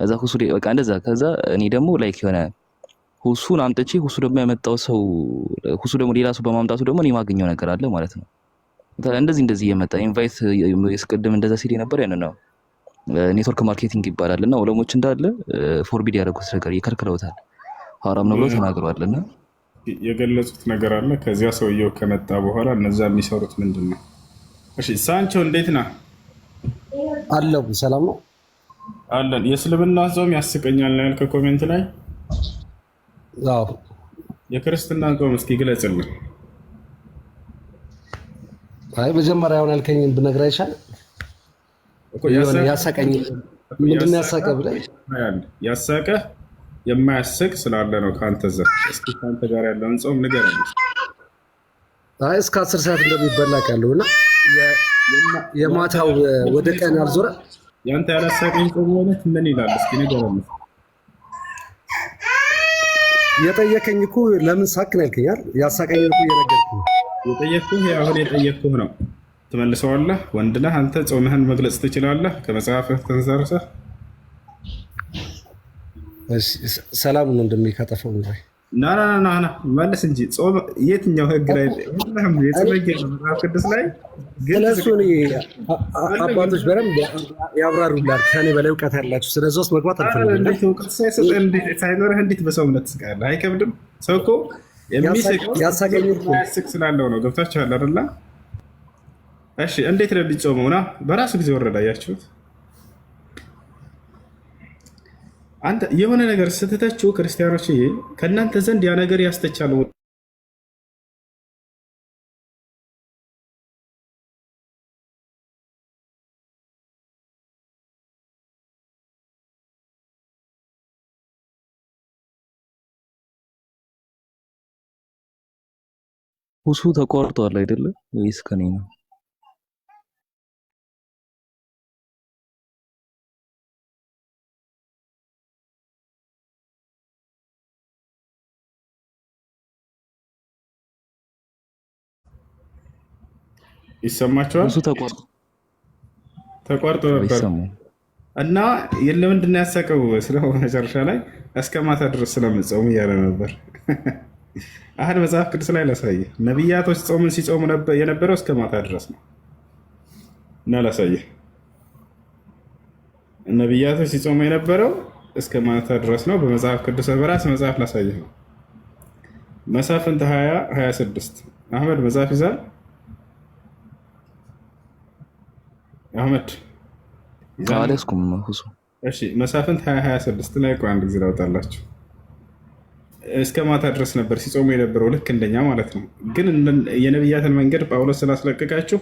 ከዛ ሁሱ በቃ እንደዛ። ከዛ እኔ ደግሞ like የሆነ ሁሱን አምጥቼ ሁሱ ደግሞ ያመጣው ሰው ሁሱ ደግሞ ሌላ ሰው በማምጣቱ ደግሞ እኔ የማገኘው ነገር አለ ማለት ነው። እንደዚህ እንደዚህ እየመጣ invite ቅድም እንደዛ ሲል የነበር ያን ነው network marketing ይባላል። እና ዑለሞች እንዳለ forbid ያደረጉት ነገር ይከልክለውታል፣ ሐራም ነው ብለው ተናግረዋል። እና የገለጹት ነገር አለ። ከዚያ ሰውየው ከመጣ በኋላ እነዛ የሚሰሩት ምንድን ነው? እሺ ሳንቾ እንዴት ነህ? አለው ሰላም ነው አለን። የእስልምና ጾም ያስቀኛል ነው ያልከው comment ላይ። አዎ የክርስትና ጾም እስኪ ግለጽልን። አይ መጀመሪያ አሁን ያልከኝን ብነግርህ አይሻልም? የሆነ ያሳቀኝ ምንድን ነው ያሳቀህ ብለህ ያሳቀህ የማያስቅ ስላለ ነው ከአንተ ዘንድ። እስኪ ከአንተ ጋር ያለውን ጾም ንገረን። አይ እስከ 10 ሰዓት እንደሚበላ ቃለሁ እና የማታው ወደ ቀን አልዞረ። ያንተ ያላሳቀኝ ጾም አይነት ምን ይላል? እስኪ ንገረን። የጠየከኝ እኮ ለምን ሳቅ ነው ያልከኝ አይደል? ያሳቀኝ እኮ እየነገርኩህ ነው። የጠየቅኩህ አሁን የጠየቅኩህ ነው። ትመልሰዋለህ። ወንድ ነህ አንተ፣ ጾምህን መግለጽ ትችላለህ ከመጽሐፍህ ተንሰርሰህ። እሺ፣ ሰላም ነው እንደሚከጠፈው ነው። ና ና ና ና መልስ እንጂ ጾም የትኛው ህግ ላይ የለም? የጾም ህግ የለም መጽሐፍ ቅዱስ ላይ። ግን ስለሱ እኔ አባቶች በደንብ ያብራሩላል። ከኔ በላይ እውቀት ያላችሁ ስለዛ ውስጥ መግባት አልፈልግም። እንዴት እውቀት ሳይሰጥህ ሳይኖርህ እንዴት በሰው እምነት ትስቃለህ? አይከብድም? ሰው እኮ የሚስቀው ያሳቀኝ እኮ የማያስቅ ስላለው ነው። ገብታችኋል አይደለ? እሺ እንዴት ነው የሚጾመው? ና በራሱ ጊዜ ወረደ። አያችሁት? አንተ የሆነ ነገር ስትተቹ ክርስቲያኖች፣ ከእናንተ ዘንድ ያ ነገር ያስተቻል። ሁሱ ተቋርጧል አይደለ ወይስ ከኔ ነው? ይሰማቸዋል። ሁሱ ተቋርጧል ተቋርጦ ነበር አይሰማም? እና ለምንድን ነው ያሳቀው? ስለ መጨረሻ ላይ እስከ ማታ ድረስ ስለምጾሙ እያለ ነበር። አህድ መጽሐፍ ቅዱስ ላይ ላሳየህ፣ ነቢያቶች ጾምን ሲጾሙ የነበረው እስከ ማታ ድረስ ነው። እና ላሳየህ፣ ነቢያቶች ሲጾሙ የነበረው እስከ ማታ ድረስ ነው። በመጽሐፍ ቅዱስ በራስ መጽሐፍ ላሳየህ ነው። መሳፍንት 20 26። አህመድ መጽሐፍ ይዛል። አህመድ ይዛል። አልያዝኩም ሁሱ። እሺ መሳፍንት 20 26 ላይ ቆይ አንድ ጊዜ ላውጣላችሁ። እስከ ማታ ድረስ ነበር ሲጾሙ የነበረው ልክ እንደኛ ማለት ነው። ግን የነቢያትን መንገድ ጳውሎስ ስላስለቀቃችሁ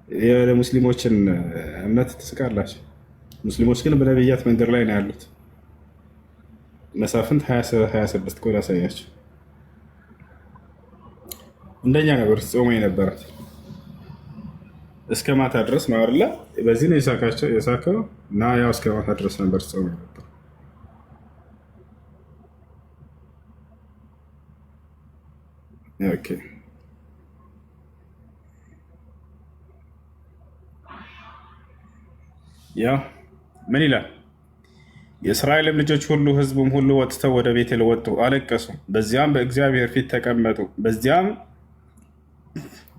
የሙስሊሞችን እምነት ትስቃላችሁ። ሙስሊሞች ግን በነቢያት መንገድ ላይ ነው ያሉት። መሳፍንት 26 ቆይ ላሳያችሁ። እንደኛ ነበር ሲጾሙ የነበረት እስከ ማታ ድረስ ነው አይደለ? በዚህ ነው የሳካቸው የሳከው እና ያው እስከ ማታ ድረስ ነበር ሲጾሙ የነበረው። Okay ያው ምን ይላል? የእስራኤልም ልጆች ሁሉ ሕዝቡም ሁሉ ወጥተው ወደ ቤቴል ወጡ፣ አለቀሱ። በዚያም በእግዚአብሔር ፊት ተቀመጡ።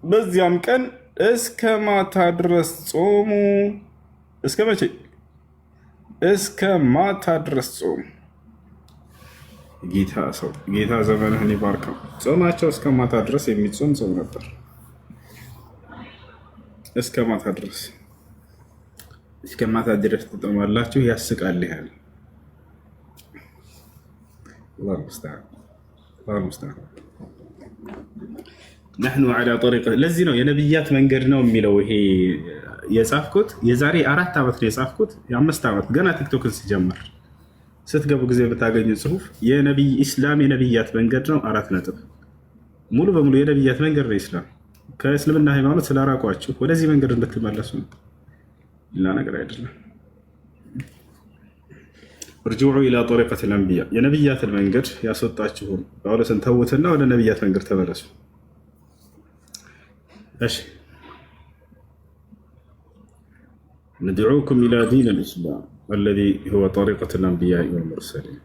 በዚያም ቀን እስከ ማታ ድረስ ጾሙ። እስከ መቼ? እስከ ማታ ድረስ ጾሙ። ጌታ ሰው ጌታ ዘመንህን ይባርከው። ጾማቸው እስከ ማታ ድረስ የሚጾም ጾም ነበር። እስከ ማታ ድረስ፣ እስከ ማታ ድረስ ትጦማላችሁ። ያስቃል ያህል። الله المستعان، الله المستعان። نحن على طريق ለዚህ ነው የነቢያት መንገድ ነው የሚለው። ይሄ የጻፍኩት የዛሬ 4 ዓመት ነው የጻፍኩት፣ የ5 ዓመት ገና ቲክቶክን ሲጀምር ስትገቡ ጊዜ የምታገኙ ጽሁፍ የነቢይ ኢስላም የነቢያት መንገድ ነው። አራት ነጥብ። ሙሉ በሙሉ የነቢያት መንገድ ነው ኢስላም። ከእስልምና ሃይማኖት ስላራቋችሁ ወደዚህ መንገድ እንድትመለሱ ነው፣ ሌላ ነገር አይደለም። ارجعوا إلى طريقة الأنبياء፣ የነቢያትን መንገድ ያስወጣችሁን ጳውሎስን ተዉትና ወደ ነቢያት መንገድ ተመለሱ። እሺ፣ ندعوكم إلى دين الإسلام الذي هو طريقة الأنبياء والمرسلين።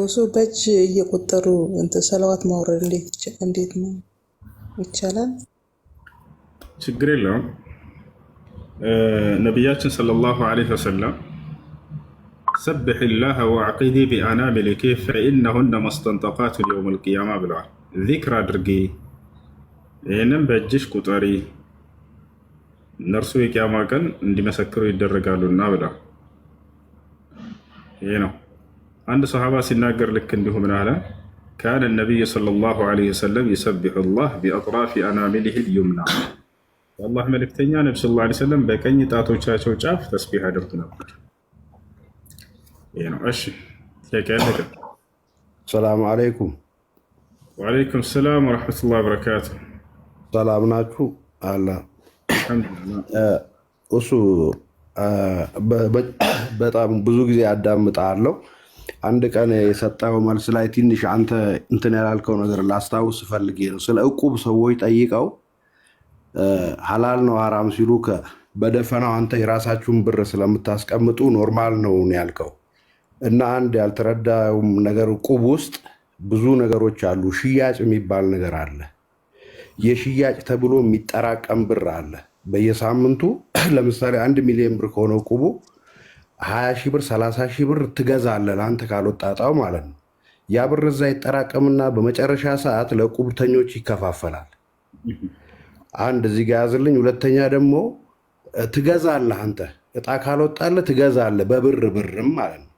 እሱ በእጅ እየቆጠሩ እንትን ሰለዋት ማውረድ እንዴት ነው ይቻላል? ችግር የለውም። ነቢያችን صلى الله عليه وسلم سبحي الله واعقدي بأناملك فإنهن مستنطوقات يوم القيامة ብለዋል። ዚክር አድርጊ፣ ይህንም በእጅሽ ቁጠሪ፣ እነርሱ የቅያማ ቀን እንዲመሰክሩ ይደረጋሉና ብለዋል። ይህ ነው። አንድ ሰሃባ ሲናገር ልክ እንዲሁ ምን አለ? كان النبي صلى الله عليه وسلم يسبح الله بأطراف أنامله اليمنى፣ የአላህ መልእክተኛ ነቢ صلى الله عليه وسلم በቀኝ ጣቶቻቸው ጫፍ ተስቢሕ ያደርጉ ነበር። ይህ ነው። እሺ፣ ጥያቄ ያለቀ። ሰላም አለይኩም። وعليكم السلام ورحمة الله وبركاته። ሰላም ናችሁ? አላ አልሐምዱሊላህ። እሱ በጣም ብዙ ጊዜ አዳምጣለሁ። አንድ ቀን የሰጠኸው መልስ ላይ ትንሽ አንተ እንትን ያላልከው ነገር ላስታውስ ፈልጌ ነው። ስለ እቁብ ሰዎች ጠይቀው ሀላል ነው ሀራም ሲሉ በደፈናው አንተ የራሳችሁን ብር ስለምታስቀምጡ normal ነው ያልከው እና አንድ ያልተረዳውም ነገር እቁብ ውስጥ ብዙ ነገሮች አሉ። ሽያጭ የሚባል ነገር አለ። የሽያጭ ተብሎ የሚጠራቀም ብር አለ። በየሳምንቱ ለምሳሌ 1 ሚሊዮን ብር ከሆነ እቁቡ 20 ሺህ ብር፣ 30 ሺህ ብር ትገዛለህ ለአንተ ካልወጣጣው ማለት ነው። ያ ብር እዛ ይጠራቀምና በመጨረሻ ሰዓት ለእቁብተኞች ይከፋፈላል። አንድ እዚህ ጋ ያዝልኝ። ሁለተኛ ደግሞ ትገዛለህ፣ አንተ እጣ ካልወጣልህ ትገዛለህ፣ በብር ብርም ማለት ነው።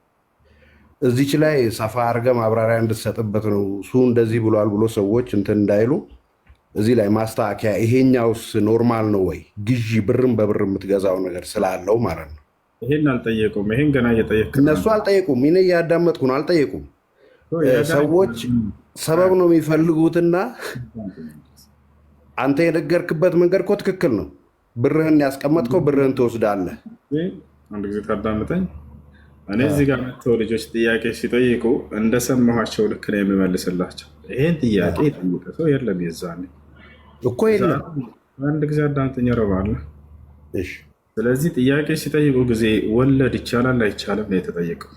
እዚች ላይ ሰፋ አድርገህ ማብራሪያ እንድትሰጥበት ነው። እሱ እንደዚህ ብሏል ብሎ ሰዎች እንትን እንዳይሉ እዚህ ላይ ማስተካከያ። ይሄኛውስ normal ነው ወይ? ግዢ ብርም በብር የምትገዛው ነገር ስላለው ማለት ነው። ይሄን አልጠየቁም። ይሄን ገና እየጠየቅ እነሱ አልጠየቁም። እኔ እያዳመጥኩ ነው። አልጠየቁም። ሰዎች ሰበብ ነው የሚፈልጉትና አንተ የነገርክበት መንገድ እኮ ትክክል ነው። ብርህን ያስቀመጥከው ብርህን ትወስዳለህ። አንድ ጊዜ ታዳምጠኝ። እኔ እዚህ ጋር መጥተው ልጆች ጥያቄ ሲጠይቁ እንደሰማኋቸው ልክ ነው የምመልስላቸው። ይሄን ጥያቄ የጠየቀ ሰው የለም። የዛኔ እኮ የለም። አንድ ጊዜ አዳምጠኝ ረባለ። ስለዚህ ጥያቄ ሲጠይቁ ጊዜ ወለድ ይቻላል አይቻልም ነው የተጠየቀው።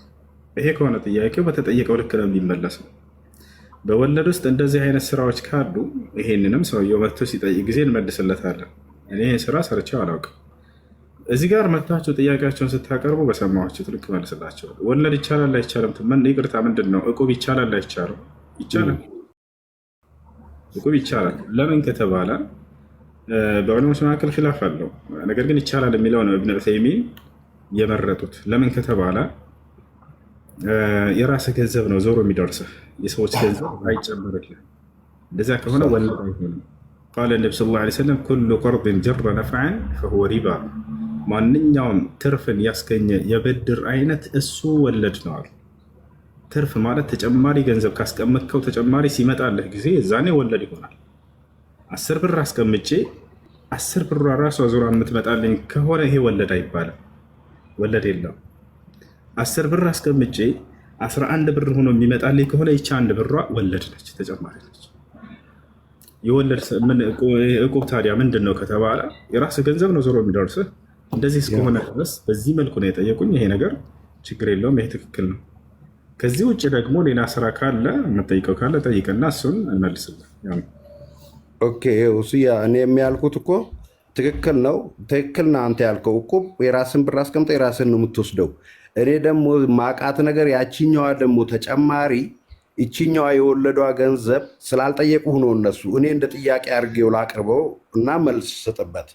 ይሄ ከሆነ ጥያቄው በተጠየቀው ልክ ነው የሚመለሰው። በወለድ ውስጥ እንደዚህ አይነት ስራዎች ካሉ ይሄንንም ሰውየው መጥቶ ሲጠይቅ ጊዜ እንመልስለታለን። እኔ ይህን ስራ ሰርቼው አላውቅም። እዚህ ጋር መታችሁ ጥያቄያቸውን ስታቀርቡ በሰማኋችሁት ልክ መልስላቸዋለሁ። ወለድ ይቻላል አይቻልም? ይቅርታ፣ ምንድን ነው እቁብ ይቻላል አይቻልም? ይቻላል፣ እቁብ ይቻላል። ለምን ከተባለ በዑለሞች መካከል ኪላፍ አለው። ነገር ግን ይቻላል የሚለው ነው እብን ዑሰይሚን የመረጡት። ለምን ከተባለ የራስህ ገንዘብ ነው ዞሮ የሚደርስህ፣ የሰዎች ገንዘብ አይጨመርልህ። እንደዚያ ከሆነ ወለድ አይሆንም። قال النبي صلى الله عليه وسلم كل قرض جر نفعا فهو ربا፣ ማንኛውም ትርፍን ያስገኘ የብድር አይነት እሱ ወለድ ነው አሉ። ትርፍ ማለት ተጨማሪ ገንዘብ ካስቀመጥከው ተጨማሪ ሲመጣልህ ጊዜ እዛኔ ወለድ ይሆናል። 10 ብር አስቀምጬ 10 ብሯ ራሷ ዙራ የምትመጣልኝ ከሆነ ይሄ ወለድ አይባልም፣ ወለድ የለውም። 10 ብር አስቀምጬ 11 ብር ሆኖ የሚመጣልኝ ከሆነ ይቺ አንድ ብሯ ወለድ ነች፣ ተጨማሪ ነች። የወለድ እቁብ ታዲያ ምንድን ነው ከተባለ የራስህ ገንዘብ ነው ዞሮ የሚደርስህ። እንደዚህ እስከሆነ ድረስ በዚህ መልኩ ነው የጠየቁኝ። ይሄ ነገር ችግር የለውም። ይሄ ትክክል ነው። ከዚህ ውጭ ደግሞ ሌላ ስራ ካለ የምጠይቀው ካለ ጠይቅና እሱን እንመልስልን። ያው ነው። Okay እሱ እኔ የሚያልኩት እኮ ትክክል ነው። ትክክል ነህ አንተ ያልከው እቁብ የራስን ብር አስቀምጠህ የራስን ነው የምትወስደው። እኔ ደግሞ ማቃት ነገር ያቺኛዋ ደግሞ ተጨማሪ ይቺኛዋ የወለዷ ገንዘብ ስላልጠየቁ ነው እነሱ። እኔ እንደ ጥያቄ አድርጌው ላቅርበው እና መልስ ስጥበት።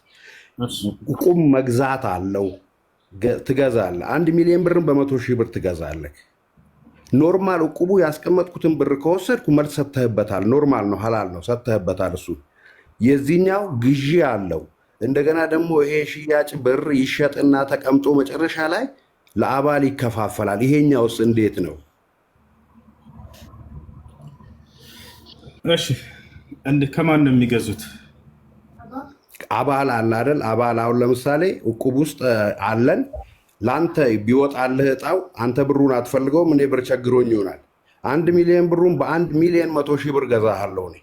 እቁብ መግዛት አለው፣ ትገዛለህ። 1 ሚሊዮን ብርን በ100,000 ብር ትገዛለህ። Normal እቁቡ ያስቀመጥኩትን ብር ከወሰድኩ መልስ ሰጥተህበታል። Normal ነው፣ ሀላል ነው፣ ሰጥተህበታል። እሱ የዚህኛው ግዢ አለው። እንደገና ደግሞ ይሄ ሽያጭ ብር ይሸጥና ተቀምጦ መጨረሻ ላይ ለአባል ይከፋፈላል። ይሄኛውስ እንዴት ነው? እሺ ከማን ነው የሚገዙት? አባል አለ አይደል? አባል አሁን ለምሳሌ እቁብ ውስጥ አለን። ለአንተ ቢወጣልህ እጣው አንተ ብሩን አትፈልገውም፣ እኔ ብር ቸግሮኝ ይሆናል። 1 ሚሊዮን ብሩን በ1,100,000 ብር ገዛሃለሁ እኔ።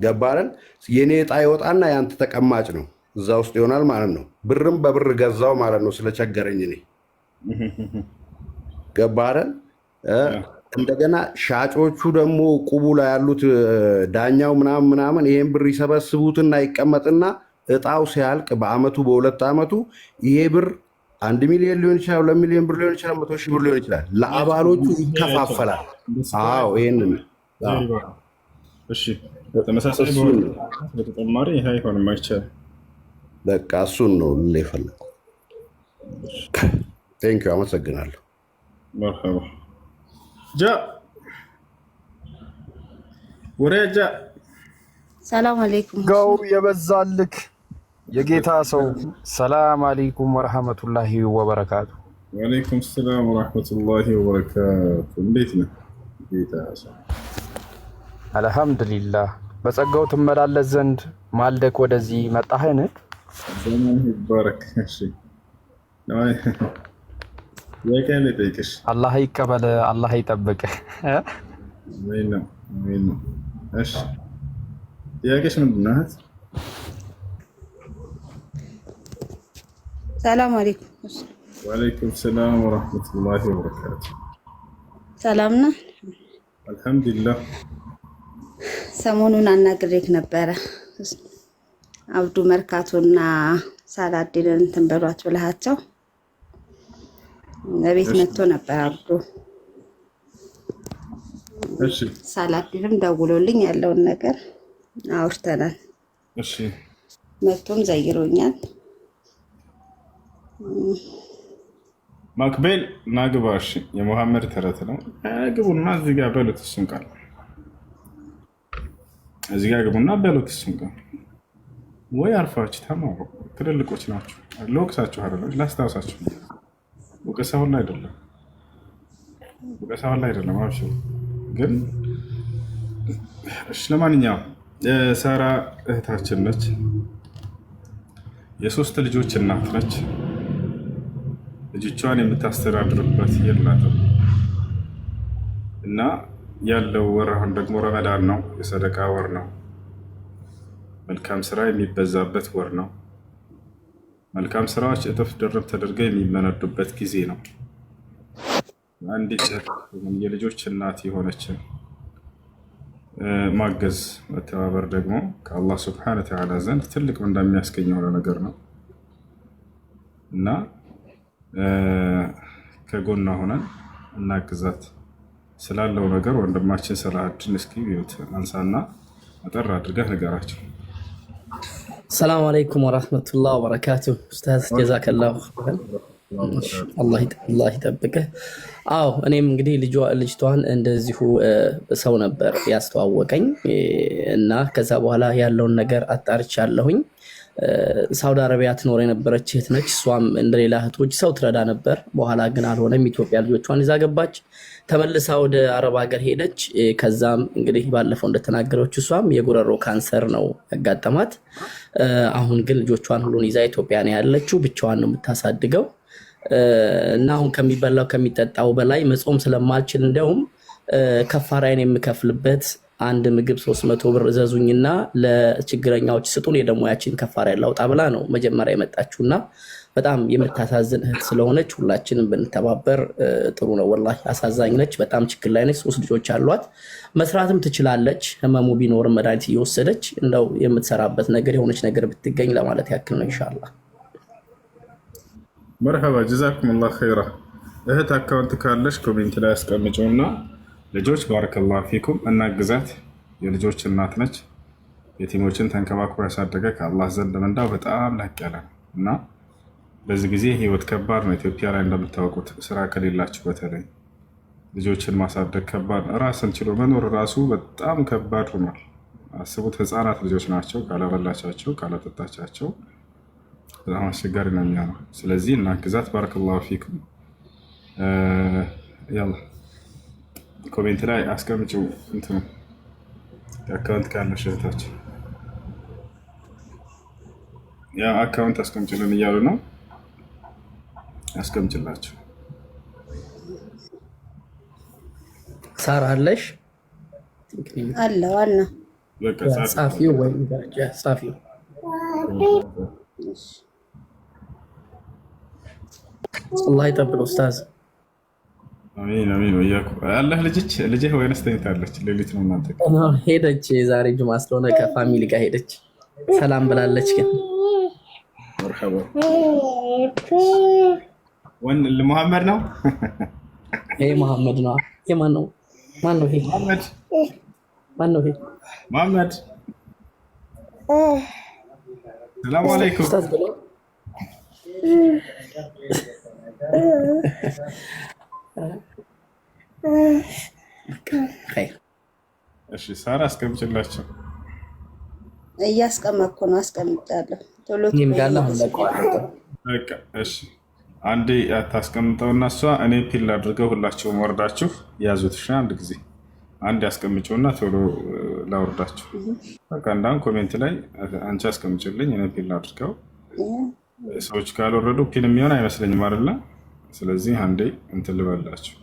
ገባህ አይደል? የእኔ እጣ ይወጣና የአንተ ተቀማጭ ነው እዛ ውስጥ ይሆናል ማለት ነው። ብርም በብር ገዛው ማለት ነው ስለቸገረኝ እኔ። ገባህ አይደል? እንደገና ሻጮቹ ደግሞ ቁቡ ላይ ያሉት ዳኛው ምናምን ምናምን ይሄን ብር ይሰበስቡትና ይቀመጥና እጣው ሲያልቅ በአመቱ በሁለት አመቱ ይሄ ብር 1 ሚሊዮን ሊሆን ይችላል፣ 2 ሚሊዮን ብር ሊሆን ይችላል፣ 100,000 ብር ሊሆን ይችላል። ለአባሎቹ ይከፋፈላል። አዎ ይሄንን እሺ፣ ተመሳሳይ እሱን በሆነ በተጨማሪ ይሄ አይሆንም፣ አይቻልም። በቃ እሱን ነው ልል የፈለኩት። Thank you፣ አመሰግናለሁ። መርሐባ ጃ ወሬ ጃ። ሰላም አለይኩም። ጋው የበዛልክ የጌታ ሰው ሰላም አለይኩም ወረህመቱላሂ ወበረካቱ። ወአለይኩም ሰላም ወረሕመቱላሂ ወበረካቱ። እንዴት ነህ ጌታ ሰው? አልሐምዱሊላህ። በጸጋው ትመላለስ ዘንድ ማልደክ ወደዚህ መጣህን? ዘመንህ ይባረክ። እሺ ጥያቄ ልጠይቅሽ። አላህ ይቀበል፣ አላህ ይጠብቅ። አሜን ነው አሜን ነው። እሺ ጥያቄሽ ምንድን ነው እህት? ሰላም አለይኩም። ወአለይኩም ሰላም ወረሕመቱላሂ ወበረካቱ። ሰላም ነህ? አልሐምዱሊላህ። ሰሞኑን አናግሬክ ነበረ። አብዱ መርካቶና ሳላዲንን እንትን በሏት ብለሃቸው እቤት መጥቶ ነበር አብዱ። እሺ ሳላዲንም ደውሎልኝ ያለውን ነገር አውርተናል። እሺ መጥቶም ዘይሮኛል። ማክቤል ናግባ። እሺ የሙሐመድ ተረት ነው። ግቡና እዚህ ጋር በሉት እሱን ቃል፣ እዚህ ጋር ግቡና በሉት እሱን ቃል። ወይ አርፋችሁ ተማሩ። ትልልቆች ናችሁ። ልወቅሳችሁ አይደለም፣ ላስታውሳችሁ። ወቀሳ ሁላ አይደለም፣ ወቀሳ ሁላ አይደለም። አብሽሩ ግን እሺ። ለማንኛውም ሳራ እህታችን ነች። የሶስት ልጆች እናት ነች። ልጆቿን የምታስተዳድርበት የላትም እና ያለው ወር አሁን ደግሞ ረመዳን ነው። የሰደቃ ወር ነው። መልካም ስራ የሚበዛበት ወር ነው። መልካም ስራዎች እጥፍ ድርብ ተደርገው የሚመነዱበት ጊዜ ነው። አንዲት የልጆች እናት የሆነችን ማገዝ መተባበር ደግሞ ከአላህ ስብሐነ ወተዓላ ዘንድ ትልቅ ምንዳ የሚያስገኝ የሆነ ነገር ነው እና ከጎኗ ሆነን እናግዛት። ስላለው ነገር ወንድማችን ሰላሀዲን እስኪ mute አንሳና አጠር አድርገህ ንገራቸው። ሰላም አለይኩም ወራህመቱላህ ወበረካቱ። ኡስታዝ ጀዛከላሁ ኸይረን፣ አላህ ይጠብቅህ። አዎ እኔም እንግዲህ ልጅቷን እንደዚሁ ሰው ነበር ያስተዋወቀኝ እና ከዛ በኋላ ያለውን ነገር አጣርቻለሁኝ። ሳውዲ አረቢያ ትኖር የነበረች እህት ነች። እሷም እንደሌላ እህቶች ሰው ትረዳ ነበር። በኋላ ግን አልሆነም። ኢትዮጵያ ልጆቿን ይዛ ገባች። ተመልሳ ወደ አረብ ሀገር ሄደች። ከዛም እንግዲህ ባለፈው እንደተናገረች እሷም የጉረሮ ካንሰር ነው ያጋጠማት። አሁን ግን ልጆቿን ሁሉን ይዛ ኢትዮጵያ ነው ያለችው። ብቻዋን ነው የምታሳድገው እና አሁን ከሚበላው ከሚጠጣው በላይ መጾም ስለማልችል እንደውም ከፋራዬን የምከፍልበት አንድ ምግብ 300 ብር እዘዙኝና ለችግረኛዎች ስጡን፣ ደግሞ ያችን ከፋራ ያላውጣ ብላ ነው መጀመሪያ የመጣችውና በጣም የምታሳዝን እህት ስለሆነች ሁላችንም ብንተባበር ጥሩ ነው። ወላሂ አሳዛኝ ነች። በጣም ችግር ላይ ነች። 3 ልጆች አሏት። መስራትም ትችላለች። ህመሙ ቢኖርም መድኃኒት እየወሰደች እንደው የምትሰራበት ነገር የሆነች ነገር ብትገኝ ለማለት ያክል ነው። ኢንሻላህ። መርሐባ ጀዛኩሙላህ ኸይራ። እህት account ካለሽ comment ላይ አስቀምጪውና ልጆች ባረከላሁ ፊኩም እናግዛት። የልጆች እናት ነች። የቲሞችን ተንከባክቦ ያሳደገ ከአላህ ዘንድ ምንዳው በጣም ላቅ ያለ ነው እና በዚህ ጊዜ ህይወት ከባድ ነው። ኢትዮጵያ ላይ እንደምታውቁት ስራ ከሌላችሁ በተለይ ልጆችን ማሳደግ ከባድ ነው። ራስን ችሎ መኖር ራሱ በጣም ከባድ ሆኗል። አስቡት፣ ህፃናት ልጆች ናቸው። ካላበላቻቸው ካላጠጣቻቸው በጣም አስቸጋሪ ነው የሚሆነው። ስለዚህ እናግዛት። ባረከላሁ ፊኩም። ያላ comment ላይ አስቀምጪው እንትኑ account ካለሽ እህታችን ያ account አስቀምጭልን እያሉ ነው። አስቀምጭላቸው። ሳራ አለሽ? አለ ዋና በቃ ጻፊው ወይ ጻፊው። አላህ ይጠብቅ ኡስታዝ። አሚን አሚን። ወያኩም አለህ ልጅች ልጅህ ወይንስ ተኝታለች? ሌሊት ነው እናንተ ሄደች። ዛሬ ጁማ ስለሆነ ከ family ጋር ሄደች። ሰላም ብላለች። ግን መርሐባ ወን መሐመድ ነው። ይሄ መሐመድ ነው። ይሄ ማን ነው? ማን ነው? ይሄ መሐመድ ማን ነው? ይሄ መሐመድ። ሰላም አለይኩም ኡስታዝ ብለው። እሺ ሳራ አስቀምጭላቸው። እያስቀመጥኩ ነው። አስቀምጫለሁ። ቶሎ እኔም ጋር አሁን ለቀዋለሁ። በቃ እሺ፣ አንዴ ታስቀምጠውና እሷ እኔ pin አድርገው ሁላችሁም ወርዳችሁ ያዙት። እሺ አንድ ጊዜ አንድ ያስቀምጨውና ቶሎ ላወርዳችሁ። በቃ እንዳሁን comment ላይ አንቺ አስቀምጭልኝ፣ እኔ pin አድርገው። ሰዎች ካልወረዱ pin የሚሆን አይመስለኝም አይደለ? ስለዚህ አንዴ እንትን ልበላችሁ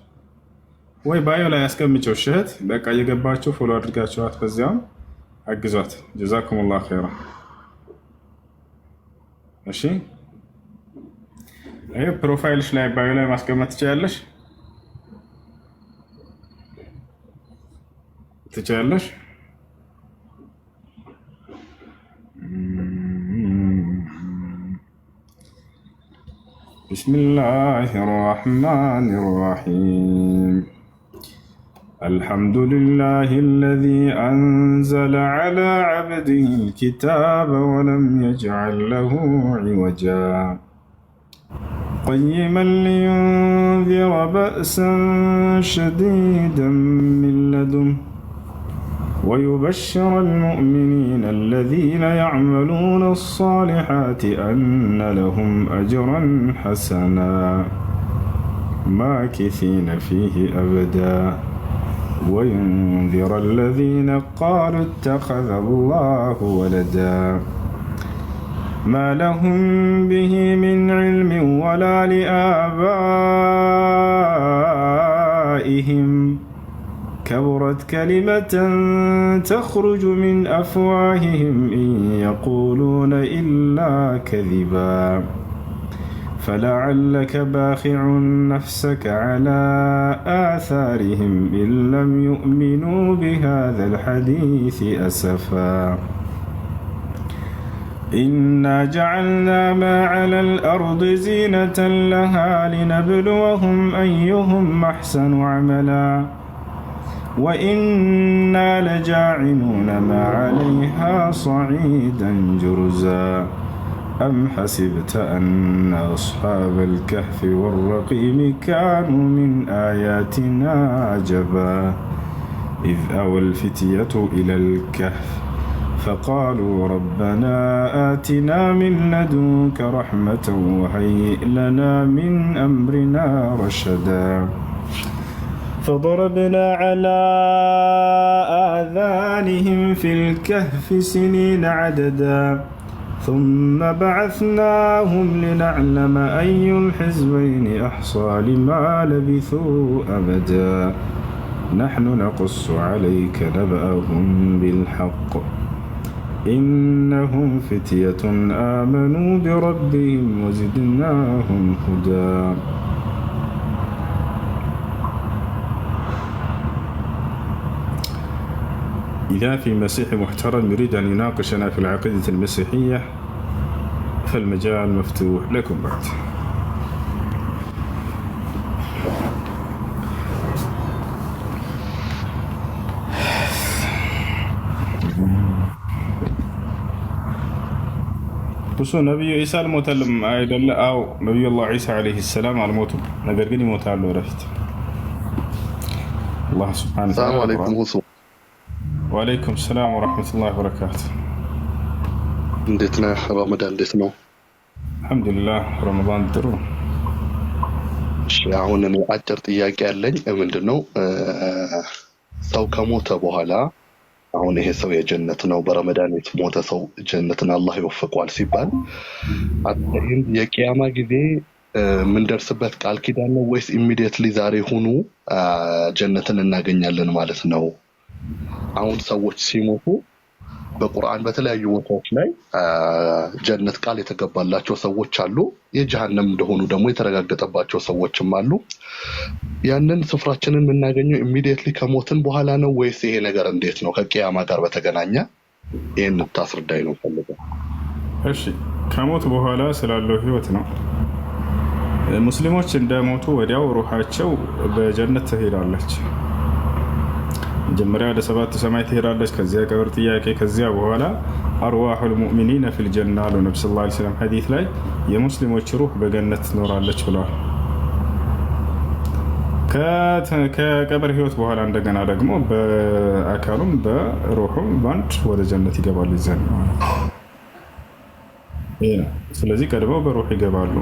ወይ bio ላይ ያስቀምጨው። እህት በቃ እየገባችሁ follow አድርጋችኋት በዚያውም አግዟት። ጀዛኩሙላህ ኸይራ። እሺ ይሄ profile ሽ ላይ bio ላይ ማስቀመጥ ትችያለሽ ትችያለሽ። ቢስሚላሂ ራህማኒ ራሂም። الحمد لله الذي أنزل على عبده الكتاب ولم يجعل له عوجا قيما لينذر بأسا شديدا من لدنه ويبشر المؤمنين الذين يعملون الصالحات أن لهم أجرا حسنا ماكثين فيه أبدا وينذر الذين قالوا اتخذ الله ولدا ما لهم به من علم ولا لآبائهم كبرت كلمة تخرج من أفواههم إن يقولون إلا كذبا فلعلك باخع نفسك على آثارهم إن لم يؤمنوا بهذا الحديث أسفا. إنا جعلنا ما على الأرض زينة لها لنبلوهم أيهم أحسن عملا وإنا لجاعلون ما عليها صعيدا جرزا. أم حسبت أن أصحاب الكهف والرقيم كانوا من آياتنا عجبا إذ أوى الفتية إلى الكهف فقالوا ربنا آتنا من لدنك رحمة وهيئ لنا من أمرنا رشدا. فضربنا على آذانهم في الكهف سنين عددا ثم بعثناهم لنعلم أي الحزبين أحصى لما لبثوا أمدا. نحن نقص عليك نبأهم بالحق إنهم فتية آمنوا بربهم وزدناهم هدى. إذا في مسيحي محترم يريد أن يناقشنا في العقيدة المسيحية فالمجال مفتوح لكم بعد. እሱ ነቢዩ ዒሳ አልሞተልም አይደለ? አዎ ነቢዩላህ ዒሳ ዓለይሂ ሰላም አልሞቱም፣ ነገር ግን ይሞታሉ ወደፊት። አላህ ስብሐነ ሰላም ወተዓላ አለይኩም ሁሱ፣ ወአለይኩም ሰላም ወረሕመቱላሂ ወበረካቱ። እንዴት ነህ? ረመዳን እንዴት ነው? አልሐምዱሊላህ ረመዳን ጥሩ። እሺ፣ አሁን እኔ አጭር ጥያቄ ያለኝ ምንድን ነው፣ ሰው ከሞተ በኋላ አሁን ይሄ ሰው የጀነት ነው፣ በረመዳን የሞተ ሰው ጀነትን አላህ ይወፍቀዋል ሲባል ይህም የቅያማ ጊዜ የምንደርስበት ቃል ኪዳን ነው ወይስ immediately ዛሬ ሁኑ ጀነትን እናገኛለን ማለት ነው? አሁን ሰዎች ሲሞቱ በቁርአን በተለያዩ ቦታዎች ላይ ጀነት ቃል የተገባላቸው ሰዎች አሉ። የጀሃነም እንደሆኑ ደግሞ የተረጋገጠባቸው ሰዎችም አሉ። ያንን ስፍራችንን የምናገኘው immediately ከሞትን በኋላ ነው ወይስ ይሄ ነገር እንዴት ነው? ከቅያማ ጋር በተገናኘ ይህን ታስረዳኝ ነው ፈልገው። እሺ ከሞት በኋላ ስላለው ህይወት ነው። ሙስሊሞች እንደሞቱ ወዲያው ሩሓቸው በጀነት ትሄዳለች። መጀመሪያ ወደ ሰባት ሰማይ ትሄዳለች። ከዚያ ቀብር ጥያቄ፣ ከዚያ በኋላ أرواح المؤمنين في الجنة አሉ ነቢ صلى الله عليه وسلم ሐዲስ ላይ የሙስሊሞች ሩህ በገነት ትኖራለች ብለዋል። ከቀብር ህይወት በኋላ እንደገና ደግሞ በአካሉም በሩሑም በአንድ ወደ ጀነት ይገባሉ። ይዘን ይሄ ነው። ስለዚህ ቀድመው በሩህ ይገባሉ።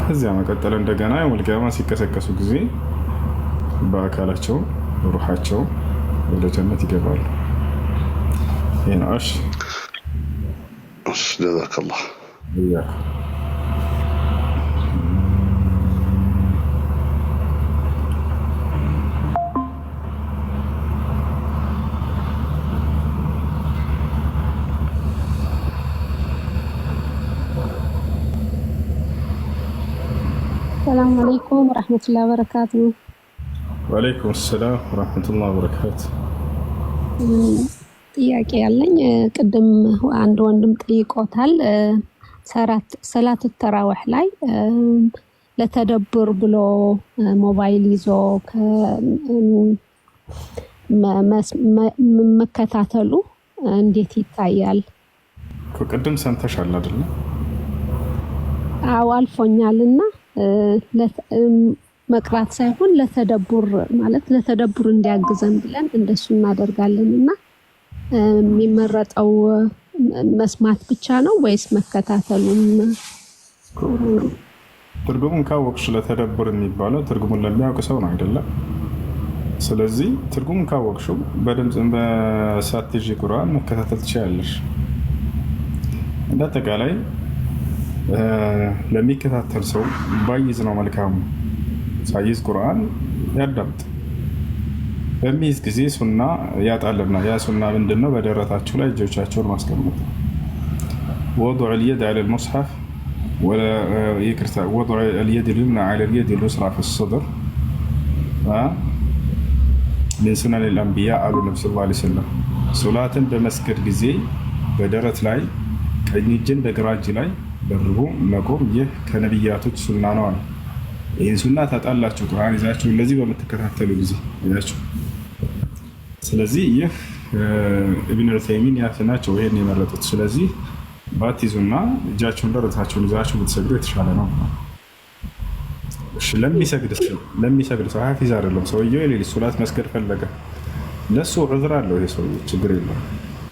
ከዚያ መቀጠል እንደገና يوم القيامة ሲቀሰቀሱ ጊዜ በአካላቸው በሩሓቸው ወደ ጀነት ይገባሉ። ይሄ ነው። እሺ እሺ፣ ጀዛከላህ። إياكم። ሰላም አለይኩም ወራህመቱላሂ ወበረካቱ። ወአለይኩም ሰላም ወረሕመቱላህ ወበረካቱ። ጥያቄ ያለኝ ቅድም አንድ ወንድም ጠይቆታል። ሰላት ተራዊህ ላይ ለተደብር ብሎ ሞባይል ይዞ መከታተሉ እንዴት ይታያል? ቅድም ሰምተሻል አይደለ? አዎ አልፎኛል። እና መቅራት ሳይሆን ለተደቡር ማለት ለተደቡር እንዲያግዘን ብለን እንደሱ እናደርጋለን። እና የሚመረጠው መስማት ብቻ ነው ወይስ መከታተሉም ጥሩ ነው? ትርጉሙን ካወቅሽ ለተደቡር የሚባለው ትርጉሙን ለሚያውቅ ሰው ነው አይደለም? ስለዚህ ትርጉሙን ካወቅሽው በድምፅ በሳትዥ ቁርአን መከታተል ትችላለሽ። እንደ አጠቃላይ ለሚከታተል ሰው ባይዝ ነው መልካሙ። ሳይዝ ቁርአን ያዳምጥ። በሚይዝ ጊዜ ሱና ያጣልና ያ ሱና ምንድን ነው? በደረታችሁ ላይ እጆቻቸውን ማስቀመጥ وضع اليد على المصحف ولا ይቅርታ وضع اليد اليمنى على اليد اليسرى في الصدر من سنن الأنبياء አሉ ነቢ صلى الله عليه وسلم። ሶላትን በመስገድ ጊዜ በደረት ላይ ቀኝ እጅን በግራ እጅ ላይ ደርቦ መቆም ይህ ከነቢያቶች ሱና ነው አሉ። ይህን ሱና ታጣላችሁ ቁርአን ይዛችሁ እንደዚህ በምትከታተሉ ጊዜ ይዛችሁ። ስለዚህ ይህ ኢብን ዑሰይሚን ያፍ ናቸው ይሄን የመረጡት። ስለዚህ ባትይዙና እጃችሁን ደረታችሁን ይዛችሁ ብትሰግዱ የተሻለ ነው። እሺ ለሚሰግድ ሰው ሐፊዝ አይደለም ሰውየው፣ የሌሊት ሶላት መስገድ ፈለገ፣ ለሱ ዑዝር አለው። ይሄ ሰውዬ ችግር የለውም፣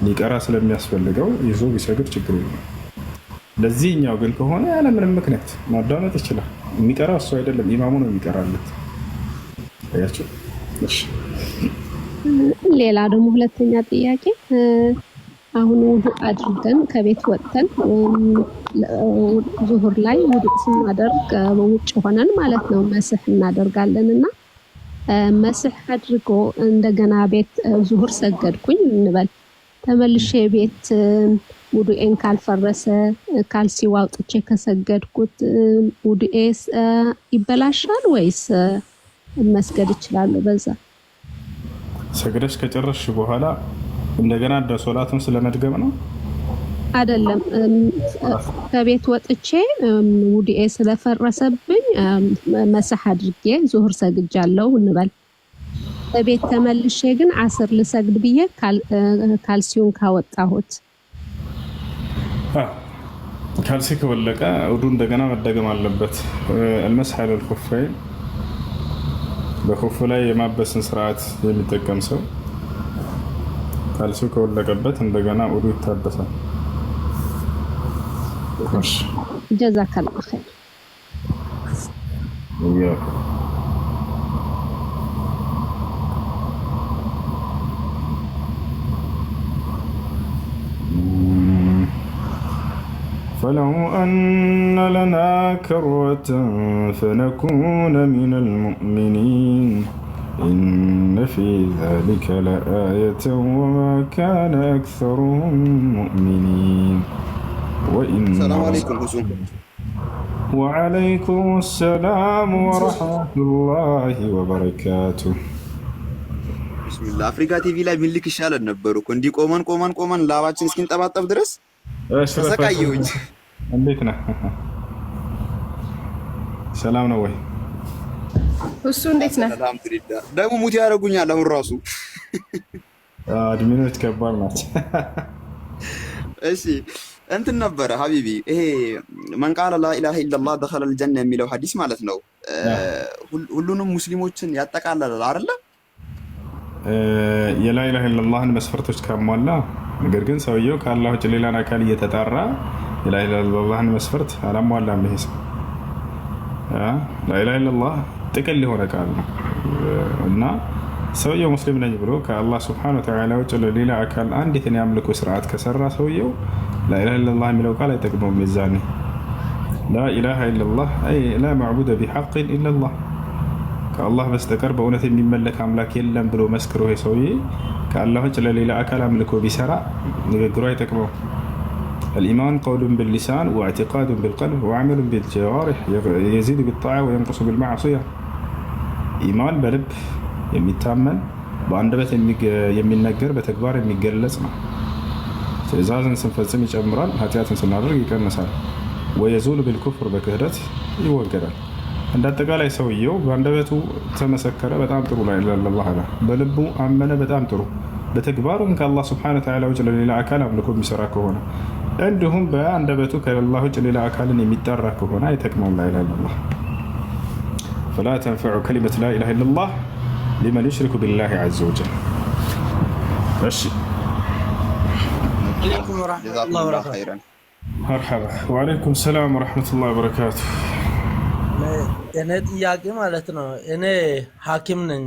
ሊቀራ ስለሚያስፈልገው ይዞ ቢሰግድ ችግር የለውም። ለዚህኛው ግን ከሆነ ያለምንም ምክንያት ማዳመጥ ይችላል። የሚቀራ እሱ አይደለም ኢማሙ ነው የሚቀራለት። አያችሁ። እሺ ሌላ ደግሞ ሁለተኛ ጥያቄ፣ አሁን ውዱእ አድርገን ከቤት ወጥተን ዙሁር ላይ ውዱእ ስናደርግ ውጭ ሆነን ማለት ነው መስህ እናደርጋለን እና መስሕ አድርጎ እንደገና ቤት ዙሁር ሰገድኩኝ እንበል፣ ተመልሼ ቤት ውዱኤን ካልፈረሰ ካልሲው አውጥቼ ከሰገድኩት ውዱኤስ ይበላሻል ወይስ መስገድ እችላለሁ በዛ? ሰግደሽ ከጨረስሽ በኋላ እንደገና እንደ ሶላቱን ስለመድገም ነው። አይደለም፣ ከቤት ወጥቼ ውዱኤ ስለፈረሰብኝ መስሕ አድርጌ ዙሁር ሰግጃለሁ እንበል። በቤት ተመልሼ ግን አስር ልሰግድ ብዬ ካልሲውን ካወጣሁት ካልሲ ከወለቀ ውዱ እንደገና መደገም አለበት። المسح على الخفين በኹፍ ላይ የማበስን ስርዓት የሚጠቀም ሰው ካልሲው ከወለቀበት እንደገና ውዱ ይታበሳል። እሺ። جزاك الله خير። إياكم። فلو أن لنا كرة فنكون من المؤمنين إن في ذلك لآية وما كان أكثرهم مؤمنين وإن ሰላም አለይኩም ሁሱ። وعليكم السلام ورحمة الله وبركاته። ቢስሚላ፣ አፍሪካ ቲቪ ላይ ሚልክ ይሻለን ነበር እኮ። እንዲህ ቆመን ቆመን ቆመን ላባችን እስኪንጠባጠብ ድረስ ተሰቃየሁኝ። እንዴት ነህ? ሰላም ነው ወይ? እሱ እንዴት ነህ? አልሐምዱሊላህ። ደግሞ mute ያደርጉኛል አሁን ራሱ። Admin ኦች ከባድ ናቸው። እሺ፣ እንትን ነበረ ሀቢቢ፣ ይሄ من قال لا إله إلا الله دخل الجنة የሚለው ሀዲስ ማለት ነው፣ ሁሉንም ሙስሊሞችን ያጠቃልላል አይደለ? የላ ኢላሃ ኢለላህን መስፈርቶች ካሟላ። ነገር ግን ሰውየው ከአላህ ውጭ ሌላን አካል እየተጣራ የላ ኢላሃ ኢለላህን መስፈርት አላሟላም። ይሄ ሰው ላኢላሃ ኢለላህ ጥቅል የሆነ ቃል ነው እና ሰውየው ሙስሊም ነኝ ብሎ ከአላህ ስብሐነ ወተዓላ ውጭ ለሌላ አካል አንዲትን የአምልኮ ስርዓት ከሰራ ሰውየው ላኢላሃ ኢለላህ የሚለው ቃል አይጠቅመውም። የዛኔ ላኢላሃ ኢለላህ أي لا معبود بحق إلا الله፣ ከአላህ በስተቀር በእውነት የሚመለክ አምላክ የለም ብሎ መስክሮ ይሄ ሰውዬ ከአላህ ውጭ ለሌላ አካል አምልኮ ቢሰራ ንግግሩ አይጠቅመውም። الإيمان قول باللسان واعتقاد بالقلب وعمل بالجوارح، يزيد بالطاعة وينقص بالمعصية። ኢማን በልብ የሚታመን፣ በአንደበት የሚነገር፣ በተግባር የሚገለጽ ነው። ትዕዛዝን ስንፈጽም ይጨምራል፣ ኃጢአትን ስናደርግ ይቀንሳል። ويزول بالكفر በክህደት ይወገዳል። እንደ አጠቃላይ ሰውየው በአንደበቱ ተመሰከረ፣ በጣም ጥሩ፣ ላ ኢላሃ ኢለላህ አለ። በልቡ አመነ፣ በጣም ጥሩ። በተግባሩም ከአላህ ስብሐነ ወተዓላ ውጭ ለሌላ አካል አምልኮ የሚሰራ ከሆነ፣ እንዲሁም በአንደበቱ ከአላህ ውጭ ሌላ አካልን የሚጠራ ከሆነ አይጠቅመውም ላ ኢላሃ ኢለላህ። فلا تنفع كلمة لا إله إلا الله لمن يشرك بالله عز وجل። እሺ። عليكم ورحمة الله جزاكم الله وبركاته። خيرا። መርሐባ፣ ወዓለይኩም ሰላም ወረሕመቱላህ ወበረካቱ። እኔ ጥያቄ ማለት ነው፣ እኔ ሐኪም ነኝ።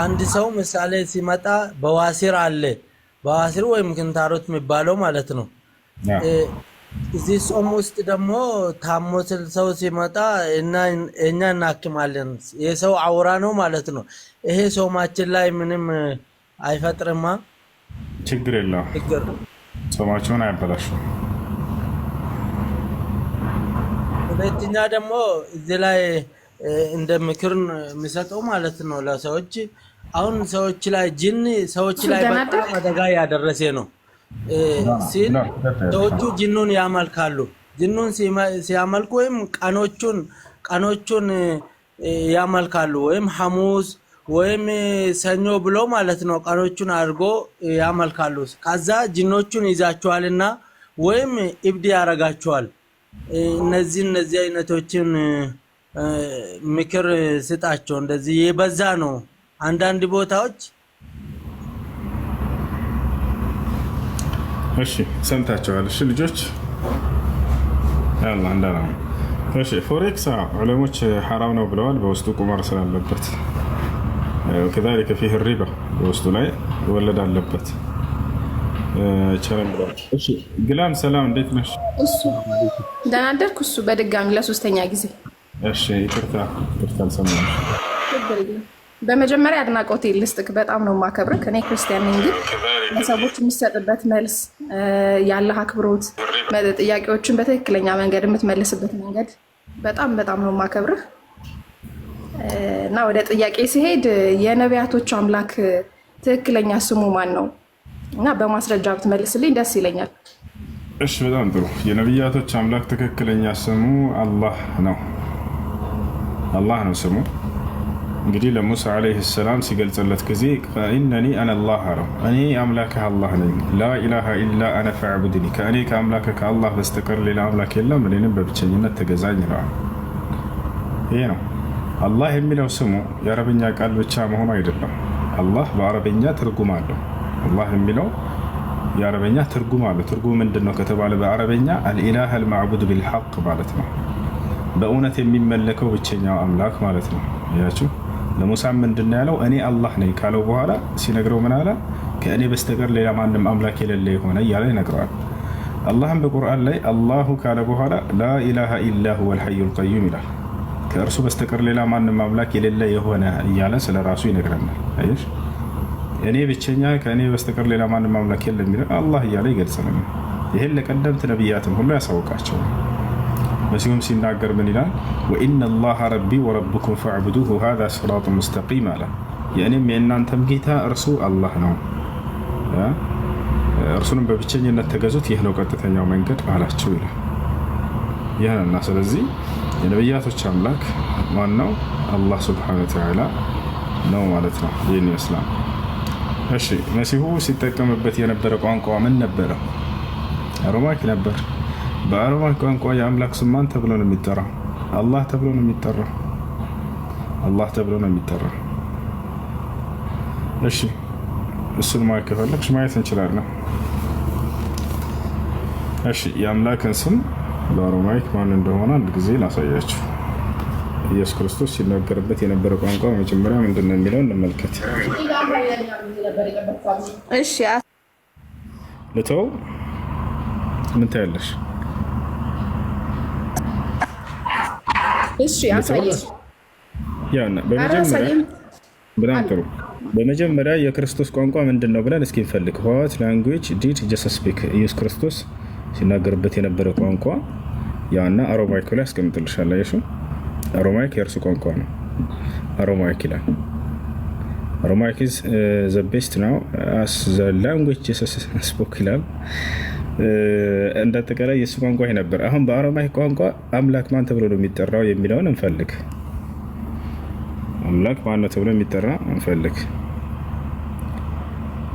አንድ ሰው ምሳሌ ሲመጣ በዋሲር አለ፣ በዋሲር ወይም ክንታሮት የሚባለው ማለት ነው። እዚህ ጾም ውስጥ ደግሞ ታሞ ስል ሰው ሲመጣ እኛ እናክማለን። የሰው አውራ ነው ማለት ነው። ይሄ ጾማችን ላይ ምንም አይፈጥርማ? ችግር የለውም። ችግር። ጾማቸውን አያበላሹም። ሁለተኛ ደግሞ እዚህ ላይ እንደ ምክር የሚሰጠው ማለት ነው ለሰዎች፣ አሁን ሰዎች ላይ ጅን ሰዎች እሱ ላይ ደህና በጣም አደርክ? አደጋ ያደረሰ ነው ሲል ሰዎቹ ጅኑን ያመልካሉ። ጅኑን ሲያመልኩ ወይም ቀኖቹን ያመልካሉ ወይም ሐሙስ ወይም ሰኞ ብሎ ማለት ነው ቀኖቹን አድርጎ ያመልካሉ። ከዛ ጅኖቹን ይዛቸዋልና ወይም እብድ ያረጋቸዋል። እነዚህ አይነቶችን ምክር ስጣቸው። እንደዚህ የበዛ ነው አንዳንድ ቦታዎች። እሺ፣ ሰምታችኋል። እሺ ልጆች፣ ያላ እንዳላ ነው። እሺ፣ forex ዑለሞች ሐራም ነው ብለዋል፣ በውስጡ ቁማር ስላለበት። كذلك فيه ربا፣ በውስጡ ላይ ወለድ አለበት። ይቻላል ብለዋል። እሺ ግላም፣ ሰላም፣ እንዴት ነሽ? እሱ ደህና አደርክ? እሱ በድጋሚ ለሶስተኛ ጊዜ። እሺ፣ ይቅርታ ይቅርታ፣ አልሰማሁም። ችግር የለም። በመጀመሪያ አድናቆቴ ልስጥክ፣ በጣም ነው የማከብርክ። እኔ ክርስቲያን ነኝ፣ ግን ለሰዎች የሚሰጥበት መልስ ያለህ አክብሮት፣ ጥያቄዎችን በትክክለኛ መንገድ የምትመልስበት መንገድ በጣም በጣም ነው የማከብርህ። እና ወደ ጥያቄ ሲሄድ የነቢያቶች አምላክ ትክክለኛ ስሙ ማን ነው? እና በማስረጃ ብትመልስልኝ ደስ ይለኛል። እሺ፣ በጣም ጥሩ። የነቢያቶች አምላክ ትክክለኛ ስሙ አላህ ነው። አላህ ነው ስሙ። እንግዲህ ለሙሳ ዓለይሂ ሰላም ሲገልጽለት ጊዜ إنني أنا الله አለው። እኔ አምላክህ አላህ ነኝ፣ لا إله إلا أنا فاعبدني፣ ከእኔ ከአምላክህ ከአላህ በስተቀር ሌላ አምላክ የለም፣ እኔንም በብቸኝነት ተገዛኝ ይለዋል። ይሄ ነው አላህ የሚለው ስሙ የአረብኛ ቃል ብቻ መሆኑ አይደለም። አላህ በአረብኛ ትርጉም አለው። አላህ የሚለው የአረበኛ ትርጉም አለው። ትርጉም ምንድን ነው ከተባለ በአረበኛ الإله المعبود بالحق ማለት ነው። በእውነት የሚመለከው ብቸኛው አምላክ ማለት ነው። ያችሁ ለሙሳም ምንድን ነው ያለው? እኔ አላህ ነኝ ካለው በኋላ ሲነግረው ምን አለ? ከእኔ በስተቀር ሌላ ማንም አምላክ የሌለ የሆነ እያለ ይነግረዋል። አላህም በቁርአን ላይ الله ካለ በኋላ لا إله إلا هو الحي القيوم ይላል። ከእርሱ በስተቀር ሌላ ማንም አምላክ የሌለ የሆነ እያለ ስለ ራሱ ይነግረናል። አየሽ፣ እኔ ብቸኛ ከእኔ በስተቀር ሌላ ማንም አምላክ የለም የሚለው አላህ እያለ ይገልጽልናል። ይህን ለቀደምት ነቢያትም ሁሉ ያሳውቃቸው። መሲሁም ሲናገር ምን ይላል? وإن الله ربي وربكم فاعبدوه هذا صراط مستقيم አለ። የእኔም የእናንተም ጌታ እርሱ አላህ ነው፣ እርሱንም በብቸኝነት ተገዙት፣ ይህ ነው ቀጥተኛው መንገድ አላቸው ይላል። ይህንና ስለዚህ የነቢያቶች አምላክ ማን ነው? አላህ سبحانه وتعالى ነው ማለት ነው። ይህን ይመስላል። እሺ፣ መሲሁ ሲጠቀምበት የነበረ ቋንቋ ምን ነበረ? Aramaic ነበር። በ Aramaic ቋንቋ የአምላክ ስም ማን ተብሎ ነው የሚጠራው? አላህ ተብሎ ነው የሚጠራው። አላህ ተብሎ ነው የሚጠራው። እሺ፣ እሱን ማየት ከፈለግሽ ማየት እንችላለን። እሺ፣ የአምላክን ስም በ Aramaic ማን እንደሆነ አንድ ጊዜ ላሳያችሁ። ኢየሱስ ክርስቶስ ሲናገርበት የነበረ ቋንቋ መጀመሪያ ምንድን ነው የሚለው እንመልከት። እሺ። ልተው፣ ምን ታያለሽ? እሺ፣ አሳየኝ። ያና ኧረ በመጀመሪያ አሳየኝ። በጣም ጥሩ። በመጀመሪያ የክርስቶስ ቋንቋ ምንድን ነው ብለን እስኪ እንፈልግ። What language did Jesus speak? ኢየሱስ ክርስቶስ ሲናገርበት የነበረ ቋንቋ ያና Aramaic ላይ ያስቀምጥልሻል። አየሽው? Aramaic የእርሱ ቋንቋ ነው። Aramaic ይላል። Aramaic is the best known as the language Jesus spoke ይላል። እንደ አጠቃላይ የእሱ ቋንቋ ይሄ ነበር። አሁን በ Aramaic ቋንቋ አምላክ ማን ተብሎ ነው የሚጠራው የሚለውን እንፈልግ። አምላክ ማን ነው ተብሎ የሚጠራ እንፈልግ።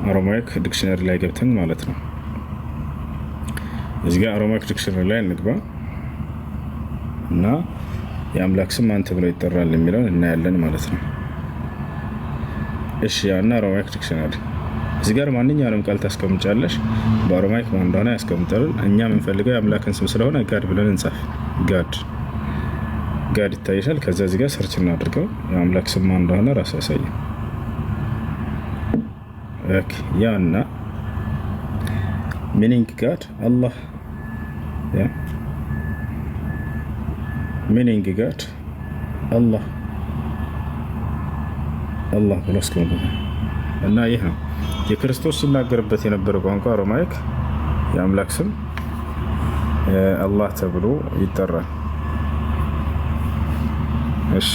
Aramaic dictionary ላይ ገብተን ማለት ነው። እዚህ ጋር Aramaic dictionary ላይ እንግባ እና የአምላክ ስም ማን ተብሎ ይጠራል የሚለውን እናያለን ማለት ነው። እሺ፣ ያና Aramaic dictionary እዚህ ጋር ማንኛውንም ቃል ታስቀምጫለሽ። በ Aramaic ማን እንደሆነ ያስቀምጣል። እኛ የምንፈልገው የአምላክን ስም ስለሆነ God ብለን እንጻፍ። God፣ God ይታይሻል። ከዛ እዚህ ጋር search እናድርገው፣ የአምላክ ስም ማን እንደሆነ ራሱ ያሳያል። Okay፣ ያና meaning God አላህ፣ yeah፣ meaning God አላህ፣ አላህ ብሎ አስቀምጦታል። እና ይህ ነው የክርስቶስ ሲናገርበት የነበረ ቋንቋ Aramaic፣ የአምላክ ስም አላህ ተብሎ ይጠራል። እሺ፣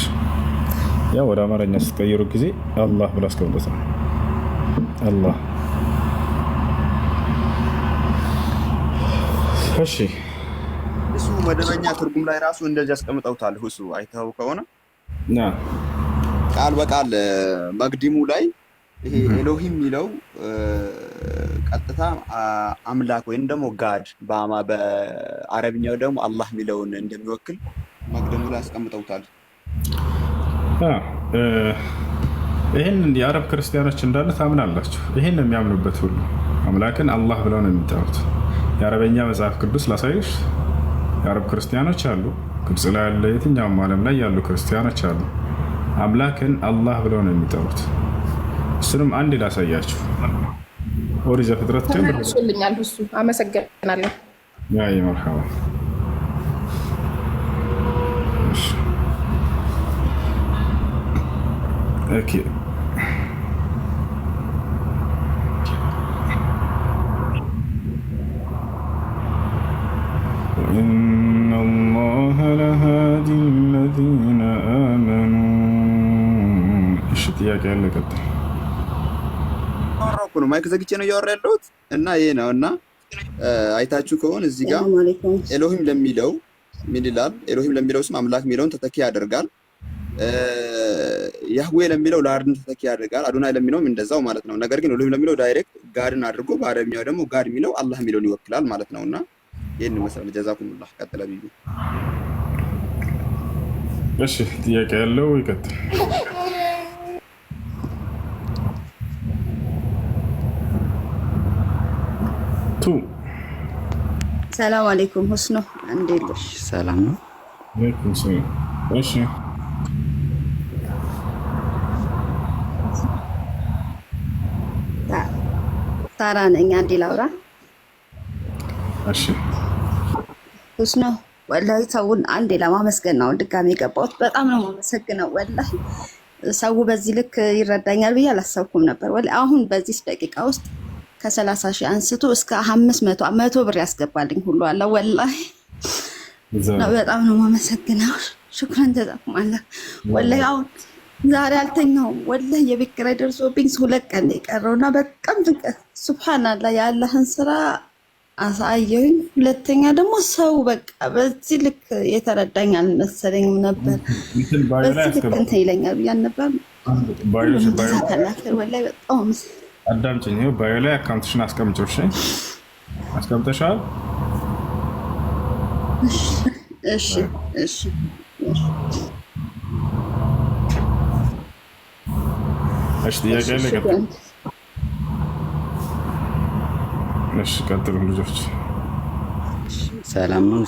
ያው ወደ አማርኛ ስትቀይሩ ጊዜ አላህ ብሎ አስቀምጦታል። አላህ። እሺ። እሱ መደበኛ ትርጉም ላይ ራሱ እንደዚህ ያስቀምጠውታል። ሁሱ አይተኸው ከሆነ ና ቃል በቃል መግዲሙ ላይ ይሄ ኤሎሂም የሚለው ቀጥታ አምላክ ወይም ደግሞ God፣ በአረብኛው ደግሞ አላህ የሚለውን እንደሚወክል መግደሙ ላይ አስቀምጠውታል። ይህን የአረብ ክርስቲያኖች እንዳለ ታምናላችሁ። ይህን የሚያምኑበት ሁሉ አምላክን አላህ ብለው ነው የሚጠሩት። የአረበኛ መጽሐፍ ቅዱስ ላሳይሽ። የአረብ ክርስቲያኖች አሉ፣ ግብፅ ላይ ያለ፣ የትኛውም ዓለም ላይ ያሉ ክርስቲያኖች አሉ። አምላክን አላህ ብለው ነው የሚጠሩት። እሱንም አንድ ላሳያችሁ። ኦሪት ዘፍጥረት ጀምር። ተመልሶልኛል። እሱ አመሰግናለሁ። ያ መርሐባ። እሺ። Okay፣ إن الله لهادي الذين آمنوا። እሺ ጥያቄ ያለ ቀጥል። እያወራሁ እኮ ነው፣ mic ዘግቼ ነው እያወራ ያለሁት እና ይሄ ነው። እና አይታችሁ ከሆነ እዚህ ጋር ሰላም አለይኩም። ኤሎሂም ለሚለው ምን ይላል? ኤሎሂም ለሚለው ስም አምላክ የሚለውን ተተኪ ያደርጋል። ያህዌ ለሚለው Lord ን ተተኪ ያደርጋል። አዶናይ ለሚለውም እንደዛው ማለት ነው። ነገር ግን ኤሎሂም ለሚለው direct God ን አድርጎ በአረብኛው ደግሞ God የሚለው አላህ የሚለውን ይወክላል ማለት ነው። እና ይህን ይመስላል። ጀዛኩሙላህ። ቀጥለ ብዩ። እሺ ጥያቄ ያለው ይቀጥል። ቱ ሰላም አለይኩም ሁስኖ፣ እንዴት ነሽ? ሰላም ነው። አለይኩም ሰላም። እሺ ሳራ ነኝ። አንዴ ላውራ። እሺ ሁስኖ ወላሂ ሰውን አንዴ ለማመስገን ነው ድጋሚ የገባሁት። በጣም ነው የማመሰግነው። ወላሂ ሰው በዚህ ልክ ይረዳኛል ብዬ አላሰብኩም ነበር። ወላሂ አሁን በዚህ ደቂቃ ውስጥ ከ30,000 አንስቶ እስከ 500 100 ብር ያስገባልኝ ሁሉ አለ። ወላሂ ነው በጣም ነው የማመሰግነው። ሽክረን ተጠቅማለ። ወላሂ አሁን ዛሬ አልተኛውም። ወላሂ የቤት ኪራይ ደርሶብኝ 2 ቀን ነው የቀረው እና በጣም ጭንቀት። ሱብሃንአላህ የአላህን ስራ አሳየሁኝ። ሁለተኛ ደግሞ ሰው በቃ በዚህ ልክ የተረዳኝ አልመሰለኝም ነበር። እንትን bio ላይ በዚህ ልክ አስገባ። እንትን ይለኛል ብዬ አልነበር። bio ሁሉንም bio ጀዛከላህ ኸይር። ወላሂ በጣም አዳምጪኝ። Bio ላይ account ሽን አስቀምጪው። እሺ አስቀምጠሻል? እሺ። እሺ ጥያቄ እሺ ያለ ይቀጥል። ሽክረን። እሺ ቀጥሉ ልጆች። ሰላም ነው።